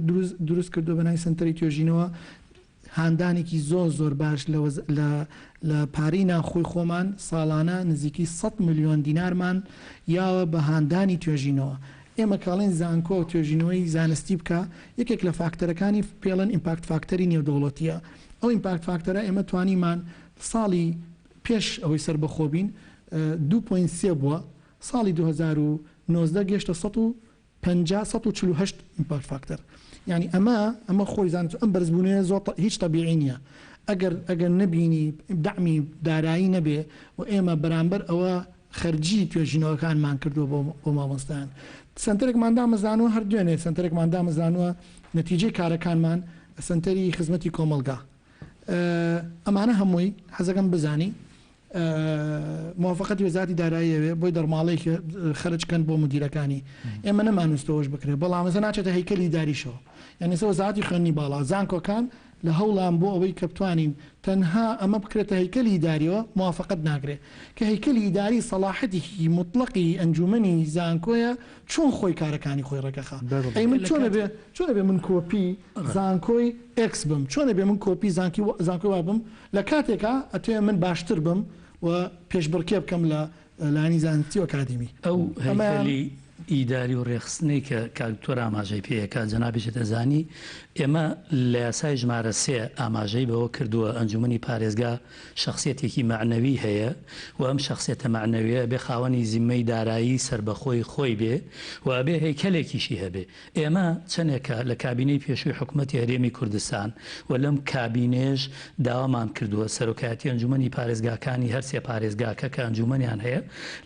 دروست کردووە بە ناوی سەنتەری توێژینەوە، هاندانێکی زۆر زۆر باش لە لە پارەی ناوخۆی خۆمان ساڵانە نزیکەی سەد ملیۆن دینارمان یاوە بە هاندانی توێژینەوە. ئێمە کە ئەڵێین زانکۆ توێژینەوەی زانستی بکا یەکێک لە فاکتەرەکانی پێڵێن impact factor ی نێودەوڵەتیە. ئەو impact factor ە ئێمە توانیمان ساڵی پێش ئەوەی سەربەخۆ بین دوو point سێ بووە ساڵی 2019 گەشتە 150 148 impact factor یانی ئەمە ئەمە خۆی زانست ئەم بەرزبوونەیە زۆر هیچ تەبیعی نییە ئەگەر ئەگەر نەبینی دەعمی دارایی نەبێ و ئێمە بەرامبەر ئەوە خەرجی توێژینەوەکانمان کردووە بۆ بۆ مامۆستایان سەنتەرێکمان دامەزرانوە هەر دوێنێ سەنتەرێکمان دامەزرانوە نەتیجەی کارەکانمان سەنتەری خزمەتی کۆمەڵگا ئەمانە هەمووی حەزەکەم بزانی موافقەتی وەزارەتی دارایی ئەوێ بۆی دەرماڵەیەکی خەرج کەن بۆ مدیرەکانی ئێمە نەمانویستەوەش بکرێت بەڵام ئێستا ناچێتە هەیکەلی ئیداریشەوە یعنی ئێستا وەزارەتی خوێندنی باڵا زانکۆکان لە هەوڵان بۆ ئەوەی کە بتوانین تەنها ئەمە بکرێتە هەیکەلی ئیداریەوە موافقەت ناکرێت کە هەیکەلی ئیداری سەڵاحەتێکی موتڵەقی ئەنجومەنی زانکۆیە چۆن خۆی کارەکانی خۆی ڕێکەخا ئەی من چۆن ئەبێ چۆن ئەبێ من کۆپی زانکۆی ئێکس بم چۆن ئەبێ من کۆپی زانکی زانکۆی وا بم لە کاتێکا ئەتەوێ من باشتر بم و پێشبڕکێ بکەم لە لایەنی زانستی و ئەکادیمی. ئەو ئەمەیان. هەیکەلی ئیداری و ڕێکخستنەی کە کاک دکتۆر ئاماژەی پێ ئەکات جەنابیشت ئەزانی ئێمە لە یاسای ژمارە سێ ئاماژەی بەوە کردووە ئەنجومەنی پارێزگا شەخسیەتێکی مەعنەوی هەیە و ئەم شەخسیەتە مەعنەویە ئەبێ خاوەنی زیممەی دارایی سەربەخۆی خۆی بێ و ئەبێ هەیکەلێکیشی هەبێ ئێمە چەندێکە لە کابینەی پێشووی حکومەتی هەرێمی کوردستان و لەم کابینەیەش داوامان کردووە سەرۆکایەتی ئەنجومەنی پارێزگاکانی هەرسێ پارێزگاکە کە ئەنجومەنیان هەیە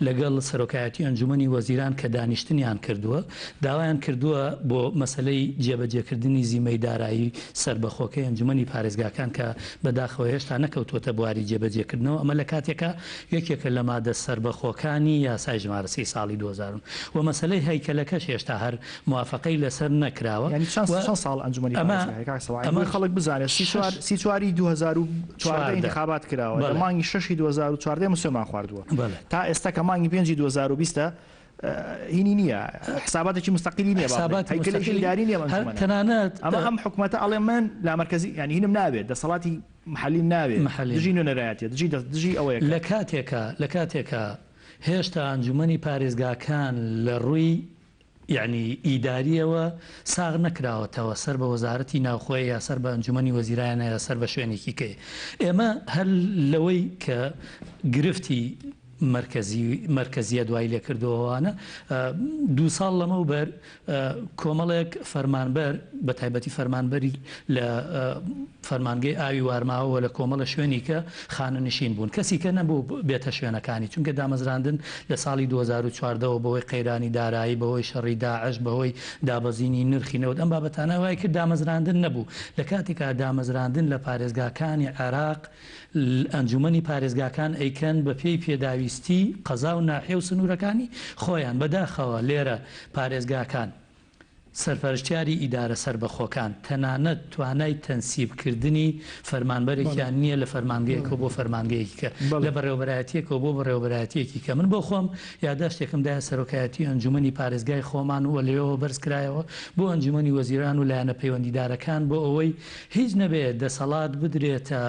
لەگەڵ سەرۆکایەتی ئەنجومەنی وەزیران کە دانیشتنیان کردووە داوایان کردووە بۆ مەسەلەی جێبەجێکردنی زیمەی دارایی سەربەخۆکەی ئەنجومەنی پارێزگاکان کە بەداخەوە هێشتا نەکەوتووەتە بواری جێبەجێکردنەوە ئەمە لە کاتێکا یەکێکە لە مادە سەربەخۆکانی یاسای ژمارە سێی ساڵی 2000 و مەسەلەی هەیکەلەکەش هێشتا هەر موافەقەی لەسەر نەکراوە یانی چەند و چەند ساڵ ئەنجومەنی ئەمە پارێزگا هەیە کاک سەڵاح ئەمە بۆی خەڵک بزانێت سی شەش چوار سی چواری 2014 14 ئینتخابات کراوە لە بەڵێ مانگی شەشی 2014 مسوێمان خواردووە بەڵێ. تا ئێستا کە مانگی پێنجی 2020 هینی نییە حساباتێکی مستەقیلی نییە با بڵێین حساباتی هەیکەلێکی مستەقیلی ئیداری نییە ئەم هەر ئەنجومەنە تەنانەت ئەمە ئەم حکومەتە ئەڵێ من لامەرکەزی یانی هینم ناوێت دەسەڵاتی محەلیم ناوێ محەلی دژی نوێنەرایەتیە دژی دەست دژی ئەوەیە کە. لە کاتێکا لە کاتێکا هێشتا ئەنجومەنی پارێزگاکان لە ڕووی یەعنی ئیداریەوە ساغ نەکراوەتەوە سەر بە وەزارەتی ناوخۆیە یا سەر بە ئەنجومەنی وەزیرانە یا سەر بە شوێنێکی کەیە ئێمە هەر لەوەی کە گرفتی مەرکەزی مەرکەزیەت وای لێکردووە دوو ساڵ لەمەوبەر کۆمەڵێک فەرمانبەر بە تایبەتی فەرمانبەری لە فەرمانگەی ئاوی وارماوە و لە کۆمەڵە شوێنی کە خانەنشین بوون کەسی کە نەبوو بێتە شوێنەکانی چونکە دامەزراندن لە ساڵی 2014 ەوە بەهۆی قەیرانی دارایی بەهۆی شەڕی داعش بەهۆی دابەزینی نرخی نەوت ئەم بابەتانە وای کرد دامەزراندن نەبوو لە کاتێکا دامەزراندن لە پارێزگاکانی عێراق ئەنجومەنی پارێزگاکان ئەیکەن بە پێی پێداویستی قەزا و ناحیە و سنوورەکانی خۆیان، بەداخەوە لێرە پارێزگاکان. سەرپەرشتیاری ئیدارە سەربەخۆکان تەنانەت توانای تەنسیب کردنی فەرمانبەرێکیان نییە لە فەرمانگەیەکەوە بۆ فەرمانگەیەکی کە، لە بەڕێوەبەرایەتییەکەوە بۆ بەڕێوەبەرایەتییەکی کە. من بۆ خۆم یاداشتێکم دایە سەرۆکایەتی ئەنجومەنی پارێزگای خۆمان و لەوێوە بەرز کرایەوە بۆ ئەنجومەنی وەزیران و لایەنە پەیوەندیدارەکان بۆ ئەوەی هیچ نەبێ دەسەڵات بدرێتە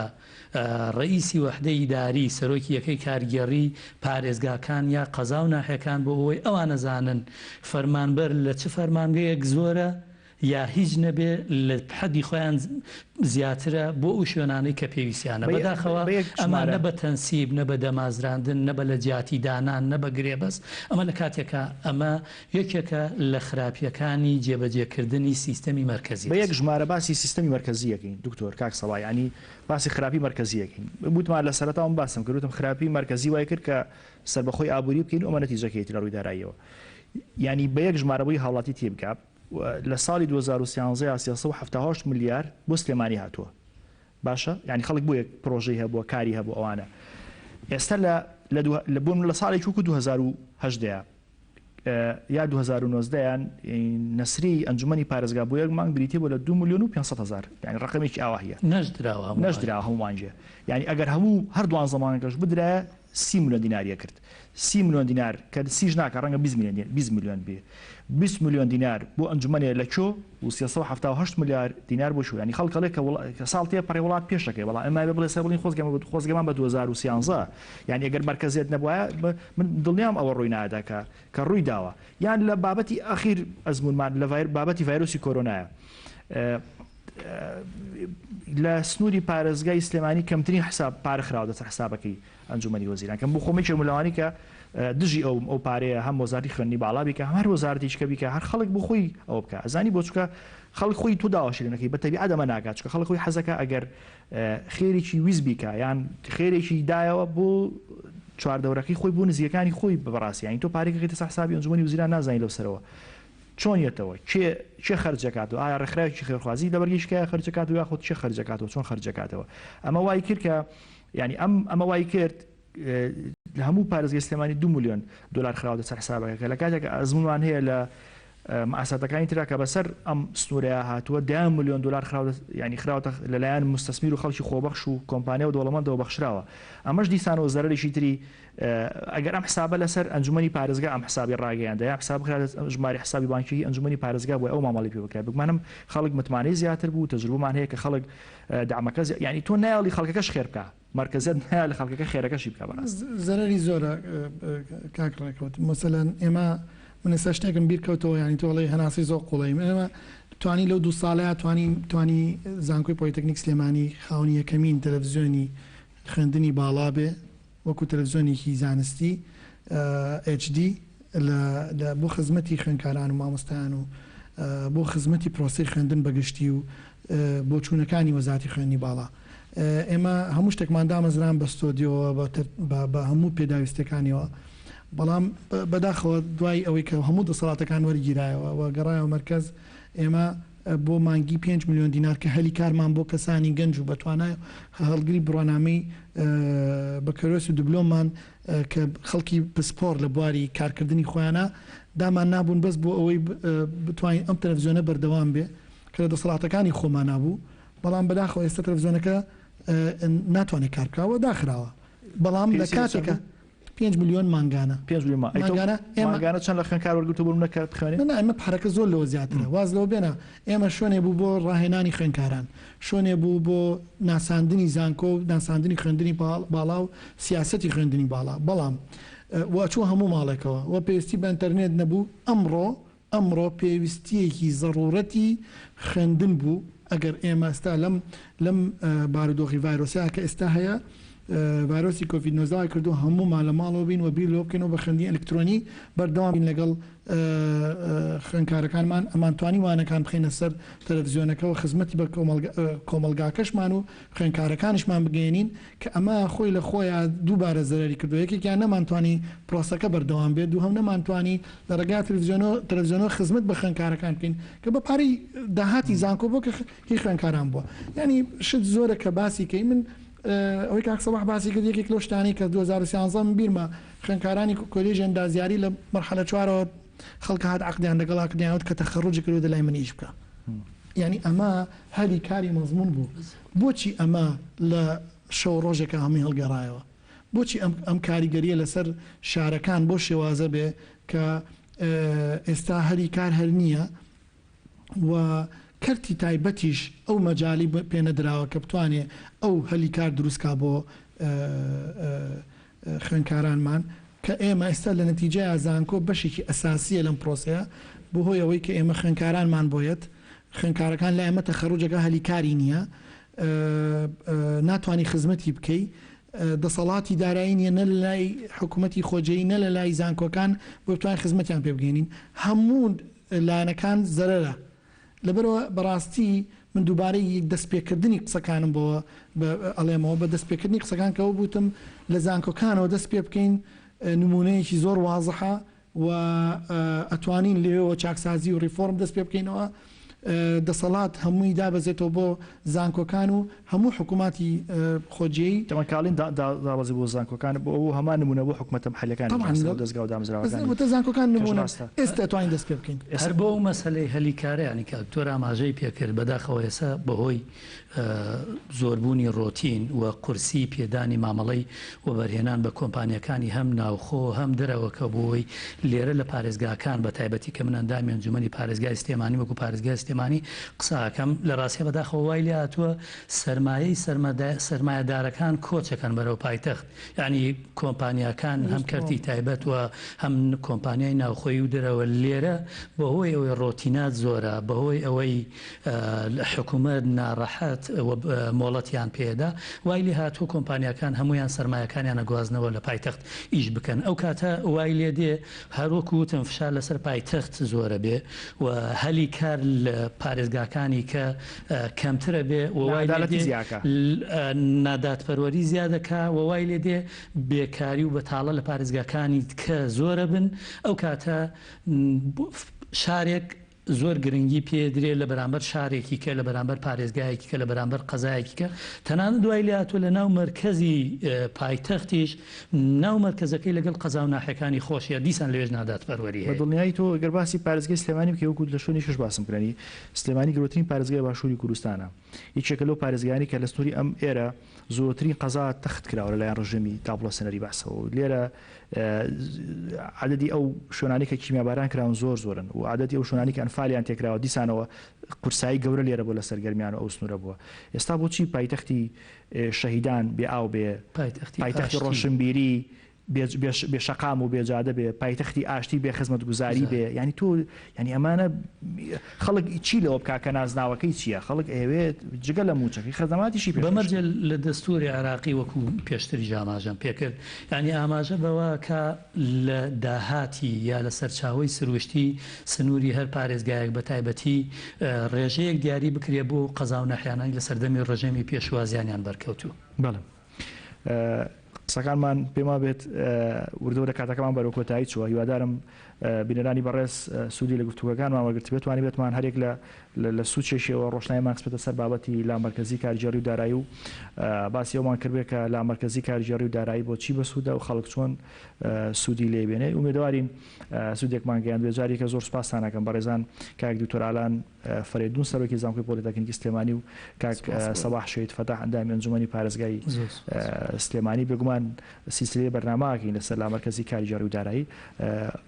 ڕەئیسی وەحدەی ئیداری، سەرۆکی یەکەی کارگێڕی پارێزگاکان یا قەزا و ناحیەکان بۆ ئەوەی ئەوان ئەزانن فەرمانبەر لە چ فەرمانگەیەک زۆرە یا هیچ نەبێ لە حەدی خۆیان زیاترە بۆ ئەو شوێنانەی کە پێویستیانە. بەداخەوە ئەمە نە بە تەنسیب، نە بە دەمازراندن، نە بە لە جیاتی دانان، نە بە گرێبەست، ئەمە لە کاتێکا ئەمە یەکێکە لە خراپیەکانی جێبەجێکردنی سیستەمی مەرکەزیەت. بە یەک ژمارە باسی سیستەمی مەرکەزی ئەکەین دکتۆر کاک سەڵا یانی باسی خراپی مەرکەزی ئەکەین وتمان لە سەرەتاوە من باسم کرد وتم خراپی مەرکەزی وای کرد کە سەربەخۆی ئابووری بکەین و ئەمە نەتیجەکەیەتی لە ڕووی داراییەوە یانی بە یەک ژمارە بۆی هاوڵاتی تێبگا لە ساڵی 2013 یا 378 ملیار بۆ سلێمانی هاتووە باشە یانی خەڵک بۆ یەک پرۆژەی هەبووە کاری هەبوو ئەوانە ئێستا لە لە بۆ لە ساڵێکی وەکو 2018 یا 2019 یان نەسری ئەنجومەنی پارێزگا بۆ یەک مانگ بریتی بوو لە 2 ملیۆن و 500 هەزار یانی ڕقمێکی ئاوا هەیە نەشدراوە هەموو نەشدراوە هەموو مانگێ یانی ئەگەر هەموو هەر دوانزە مانگەکەش بدرایە سی ملیۆن دیناری ئەکرد سی ملیۆن دینار کە سیش ناکا ڕەنگە 20 ملیۆن 20 ملیۆن بێ 20 ملیۆن دینار بۆ ئەنجومەنێ لە کۆ و 378 ملیار دینار بۆ شو یانی خەڵک ئەڵێ کە کە ساڵ تێ پەڕێ وڵات پێش دەکەوێ بەڵام ئێمە ئەبێ بڵێ سەر بڵێین خۆزگە خۆزگەمان بە 2013 یانی ئەگەر مەرکەزیەت نەبوایە من دڵنیام ئەوە ڕووی نادا کە کە ڕووی داوە یان لە بابەتی ئەخیر ئەزموونمان لە بابەتی ڤایرۆسی کۆرۆنایە لە سنووری پارێزگای سلێمانی کەمترین حساب پارە خراوە دەسەر حسابەکەی ئەنجومەنی وەزیران کەم بۆ خۆم یەکێکم لەوانەی کە دژی ئەوم ئەو پارەیە هەم وەزارەتی خوێندنی باڵا بیکا هەم هەر وەزارەتێکی کە بیکا هەر خەڵک بۆ خۆی ئەوە بکا ئەزانی بۆ چونکە خەڵک خۆی تۆ داواشی لێ نەکەی بە تەبیعەت ئەمە ناکات چونکە خەڵک خۆی حەزەکا ئەگەر خێرێکی ویست بیکا یان خێرێکی دایەوە بۆ چواردەورەکەی خۆی بۆ نزیکەکانی خۆی بەڕاستی یانی تۆ پارەی کەیتە سەر حسابی ئەنجومەنی وەزیران نازانی لەو سەرەوە چۆن یەتەوە کێ کێ خەرجەکاتەوە ئایا ڕێکخراوێکی خێرخوازی لە بەرگی شکایە خەرجەکاتەوە یاخود کێ خەرجەکاتەوە چۆن خەرجەکاتەوە ئەمە وای کرد کە یانی ئەم ئەمە وای کرد لە هەموو پارێزگای سلێمانی دو ملیۆن دۆلار خراوەتە سەر حسابەکە کە لە کاتێک ئەزموونمان هەیە لە مەئاساتەکانی ترا کە بەسەر ئەم سنوورەیە هاتووە دەیان ملیۆن دۆلار خراوە ینی خراوەتە لەلایەن مستەسمیر و خەڵکی خۆبەخش و کۆمپانیا و دەوڵەمەندەوە بەخشراوە ئەمەش دیسانەوە زەرەرێکی تری ئەگەر ئەم حسابە لەسەر ئەنجومەنی پارێزگا ئەم حسابی ڕاگەیاندە یا حساب بخرا ژماری حسابی بانکی ئەنجومەنی پارێزگا بۆ ئەو مامەڵەی پێ بکرا بگمانم خەڵک متمانەی زیاتر بوو تەجروبەمان هەیە کە خەڵک دەعمەکە یانی تۆ نایەڵی خەڵکەکەش خێر بکا مەرکەزیەت نایەڵی خەڵکەکە خێرەکەشی بکا بەڕاست. زەرەری زۆرە کاک ڕێکەوت مەسەلەن ئێمە من ئێستا شتێکم بیر کەوتەوە یانی تۆ ئەڵێی هەناسەی زۆر قوڵەی من ئێمە توانی لەو دوو ساڵەیا توانی توانی زانکۆی پۆلیتەکنیک سلێمانی خاوەنی یەکەمین تەلەفزیۆنی خوێندنی باڵا بێ وەکو تەلەفزیۆنێکی زانستی HD لە لە بۆ خزمەتی خوێندکاران و مامۆستایان و بۆ خزمەتی پرۆسەی خوێندن بە گشتی و بۆچوونەکانی وەزارەتی خوێندنی باڵا ئێمە هەموو شتێکمان دامەزران بە ستۆدیۆوە بە بە هەموو پێداویستیەکانیەوە بەڵام بەداخەوە دوای ئەوەی کە هەموو دەسەڵاتەکان وەرگیرایەوە و گەڕایەوە مەرکەز ئێمە بۆ مانگی پێنج ملیۆن دینار کە هەلی کارمان بۆ کەسانی گەنج و بەتوانای هەڵگری بڕوانامەی بەکەلۆریۆس و دبلۆممان کە خەڵکی پسپۆڕ لە بواری کارکردنی خۆیانە دامان نابوون بەس بۆ ئەوەی بتوانین ئەم تەلەفزیۆنە بەردەوام بێ کە لە دەسەڵاتەکانی خۆمانا بوو بەڵام بەداخەوە ئێستا تەلەفزیۆنەکە ناتوانێت کار بکا و داخراوە بەڵام لە کاتێکە پێنج ملیۆن مانگانە. پێنج ملیۆن ما ئەی تۆ مانگانە ئێمە مانگانە چەند لە خوێندکار وەرگرتووە بۆ نمونە کە بخوێنێ؟ نا نا ئێمە پارەکە زۆر لەوە زیاترە واز لەوە بێنە ئێمە شوێنێ بوو بۆ ڕاهێنانی خوێندکاران شوێنێ بوو بۆ ناساندنی زانکۆ و ناساندنی خوێندنی باڵا و سیاسەتی خوێندنی باڵا بەڵام و ئەچووە هەموو ماڵێکەوە و پێویستی بە ئەنتەرنێت نەبوو ئەمڕۆ ئەمڕۆ پێویستییەکی زەڕوورەتی خوێندن بوو، ئەگەر ئێمە ئێستا لەم لەم بارودۆخی ڤایرۆسەیا کە ئێستا هەیە، ڤایرۆسی کۆڤید 19 وای کردووە هەموومان لە ماڵەوە بین و بیر لەوە بکەینەوە بە خوێندنی ئەلکترۆنی بەردەوام بین لەگەڵ خوێندکارەکانمان، ئەمانتوانی وانەکان بخەینە سەر تەلەفزیۆنەکەوە خزمەتی بە کۆمەڵگاکەشمان و خوێندکارەکانیشمان بگەیەنین، کە ئەمە خۆی لە خۆیا دووبارە زەرەری کردووە، یەکێکیان نەمانتوانی پرۆسەکە بەردەوام بێت، دووهەم نەمانتوانی لە ڕێگای تەلەفزیۆنەوە تەلەفزیۆنەوە خزمەت بە خوێندکارەکان بکەین کە بە پارەی داهاتی زانکۆ بووە کە هی خوێندکاران بووە. یانی شت زۆرە کە باسی کەی من ئەوەی کاک سەباح باسی کرد یەکێک لەو شتانەی کە 2013 من بیرمە خوێندکارانی کۆلێژی ئەندازیاری لە مەرحەلە چوارەوە. خەڵک هات عەقدیان لەگەڵا کرد دەیان وت کە تەخەڕوجی کرد وەرە لای من ئیش بکە. یانی ئەمە هەلی کاری مەزموون بوو. بۆچی ئەمە لە شەو ڕۆژێکا هەمووی هەڵگەڕایەوە؟ بۆچی ئەم ئەم کاریگەرییە لەسەر شارەکان بەو شێوازە بێ کە ئێستا هەلی کار هەر نییە و کەرتی تایبەتیش ئەو مەجالی پێ نەدراوە کە بتوانێ ئەو هەلی کار دروست کا بۆ خوێندکارانمان کە ئێمە ئێستا لە نەتیجەیا زانکۆ بەشێکی ئەساسیە لەم پرۆسەیە بەهۆی ئەوەی کە ئێمە خوێندکارانمان بۆ یەت خوێندکارەکان لای ئێمە تەخەروجەکە هەلی کاری نییە ناتوانی خزمەتی بکەی دەسەڵاتی دارایی نییە نە لە لای حکوومەتی خۆجێی نە لە لای زانکۆکان بۆ بتوانین خزمەتیان پێ بگەێنین هەموو لایەنەکان زەرەرە لەبەرئەوە بەڕاستی من دووبارەی دەستپێکردنی قسەکانم بۆ ئەڵێمەوە بە دەستپێکردنی قسەکان کە وتم لە زانکۆکانەوە دەست پێ بکەین نموونەیەکی زۆر وازحە و ئەتوانین لەوێوە چاکسازی و ڕیفۆرم دەست پێ بکەینەوە دەسەڵات هەمووی دابەزێتەوە بۆ زانکۆکان و هەموو حکووماتی خۆجێی. تەمەن کاڵین دابەزی بۆ زانکۆکان بۆ ئەو هەمان نموونە بۆ حکومەتە محەلیەکانیش تەبعەن ڕاستە و دەزگا و دامەزراوەکانی وتە زانکۆکان کەش نموونەن ڕاستە. ئێستا ئەتوانین دەست پێ بکەین. هەر بۆ ئەو مەسەلەی هەلی کارە یانی کاک دکتۆر ئاماژەی پێ کرد بەداخەوە ئێستا بەهۆی زۆربوونی ڕۆتین و قورسی پێدانی مامەڵەی وەبەرهێنان بە کۆمپانیاکانی هەم ناوخۆ هەم دەرەوە کە بۆی لێرە لە پارێزگاکان بە تایبەتی کە من ئەندامی ئەنجومەنی پارێزگای سلێمانی وەکو پارێزگای سلێمانی قسە ئەکەم لە ڕاستیا بەداخەوە وای لێ هاتووە سەرمایەی سەرمایەدارەکان کۆچەکەن بەرەو پایتەخت یانی کۆمپانیاکان هەم کەرتی تایبەت و هەم کۆمپانیای ناوخۆیی و دەرەوە لێرە بەهۆی ئەوەی ڕۆتینات زۆرە بەهۆی ئەوەی حکومەت ناڕەحەت و مۆڵەتیان پێدا وای لێ هاتووە کۆمپانیاکان هەموویان سەرمایەکانیان ئەگوازنەوە لە پایتەخت ئیش بکەن ئەو کاتە وای لێ دێ هەر وەکو وتم فشار لەسەر پایتەخت زۆرە بێ و هەلی کار لە پارێزگاکانی کە کەمترە بێ و وای لێ ناعەدالەتی دێ زیاکا. نادادپەروەری زیادەکا و وای لێ دێ بێکاری و بەتاڵە لە پارێزگاکانی کە زۆرە بن ئەو کاتە شارێک زۆر گرنگی پێ درێ لە بەرامبەر شارێکی کە لە بەرامبەر پارێزگایەکی کە لە بەرامبەر قەزایەکی کە تەنانەت دوای لێ هاتووە لە ناو مەرکەزی پایتەختیش ناو مەرکەزەکەی لەگەڵ قەزا و ناحیەکانی خۆشیا دیسان لەوێش نادادپەروەری بە هەیە. دڵنیایی تۆ گەر باسی پارێزگای سلێمانی بکەی وەکو لە شوێنێکیش باسم کرا یانی سلێمانی گەورەترین پارێزگای باشووری کوردستانە یەکێکە لەو پارێزگایانەی کە لە سنووری ئەم ئێرە زۆرترین قەزا تەخت کراوە لەلایەن ڕژێمی داپڵۆسێنەری بەعسەوە و لێرە عەدەدی ئەو شوێنانەی کە کیمیاباران کراون زۆر زۆرن و عەدەدی ئەو شوێنانەی کە ئەنفالیان تێکراوە دیسانەوە قورسایی گەورە لێرە بۆ لەسەر گەرمیان و ئەو سنوورە بووە ئێستا بۆچی پایتەختی شەهیدان بێ ئاو بێ پایتەختی پایتەختی ئاشتی. ڕۆشنبیری بێ شەقام و بێ جادە بێ، پایتەختی ئاشتی بێ خزمەتگوزاری بێ، یانی تۆ یانی ئەمانە خەڵک چی لەوە بکا کە نازناوەکەی چییە؟ خەڵک ئەیەوێت جگە لە مووچەکەی خەزەماتیشی بە پێشکەش مەرجێ بکرێ. لە دەستووری عێراقی وەکوو پێشتریش ئاماژەم پێ کرد یانی ئاماژە بەوە کە لە داهاتی یا لە سەرچاوەی سروشتی سنووری هەر پارێزگایەک بە تایبەتی ڕێژەیەک دیاری بکرێ بۆ قەزا و ناحیانانی لە سەردەمی ڕژێمی پێشووا زیانیان بەرکەوتوو. بەڵێ. قسەکانمان پێم وابێت وردە وردە کاتەکەمان بەرەو کۆتایی چووە هیوادارم بینەرانی بەڕێز سوودی لە گفتوگۆکانمان وەرگرتبێت توانیبێتمان هەرێک لە لە سوچێکیەوە ڕۆشناییمان خستبێتە سەر بابەتی لامەرکەزی کارگێڕی و دارایی و باسی ئەومان کردبێت کە لامەرکەزی کارگێڕی و دارایی بۆ چی بەسوودە و خەڵک چۆن سوودی لێ بێنێ ئومێدەوارین سوودێکمان گەیاندبێت جارێکە زۆر سوپاستان ئەکەم بەڕێزان کاک دکتۆر ئالان فەرەیدون سەرۆکی زانکۆی پۆلیتەکنیکی سلێمانی و کاک سەباح شەهید فەتاح ئەندامی ئەنجومەنی پارێزگای سلێمانی بێگومان سیسلەی بەرنامەکەین لەسەر لامەرکەزی کارگێڕی و دارایی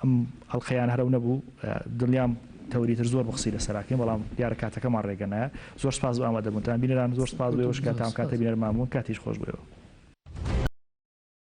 ئەم ئەڵقەیان هەرەو نەبوو دڵنیام تەوری تر زۆر بخسی لەسەراکەین بەڵام دیارە کاتەکەمان ڕێگە نایە زۆر سپاس بۆ ئامادەبوونتان بینەران زۆر سپاس بۆ ئێوەش کە تام کاتە بینەرمان بوون کاتیش خۆش بۆ ئێوە.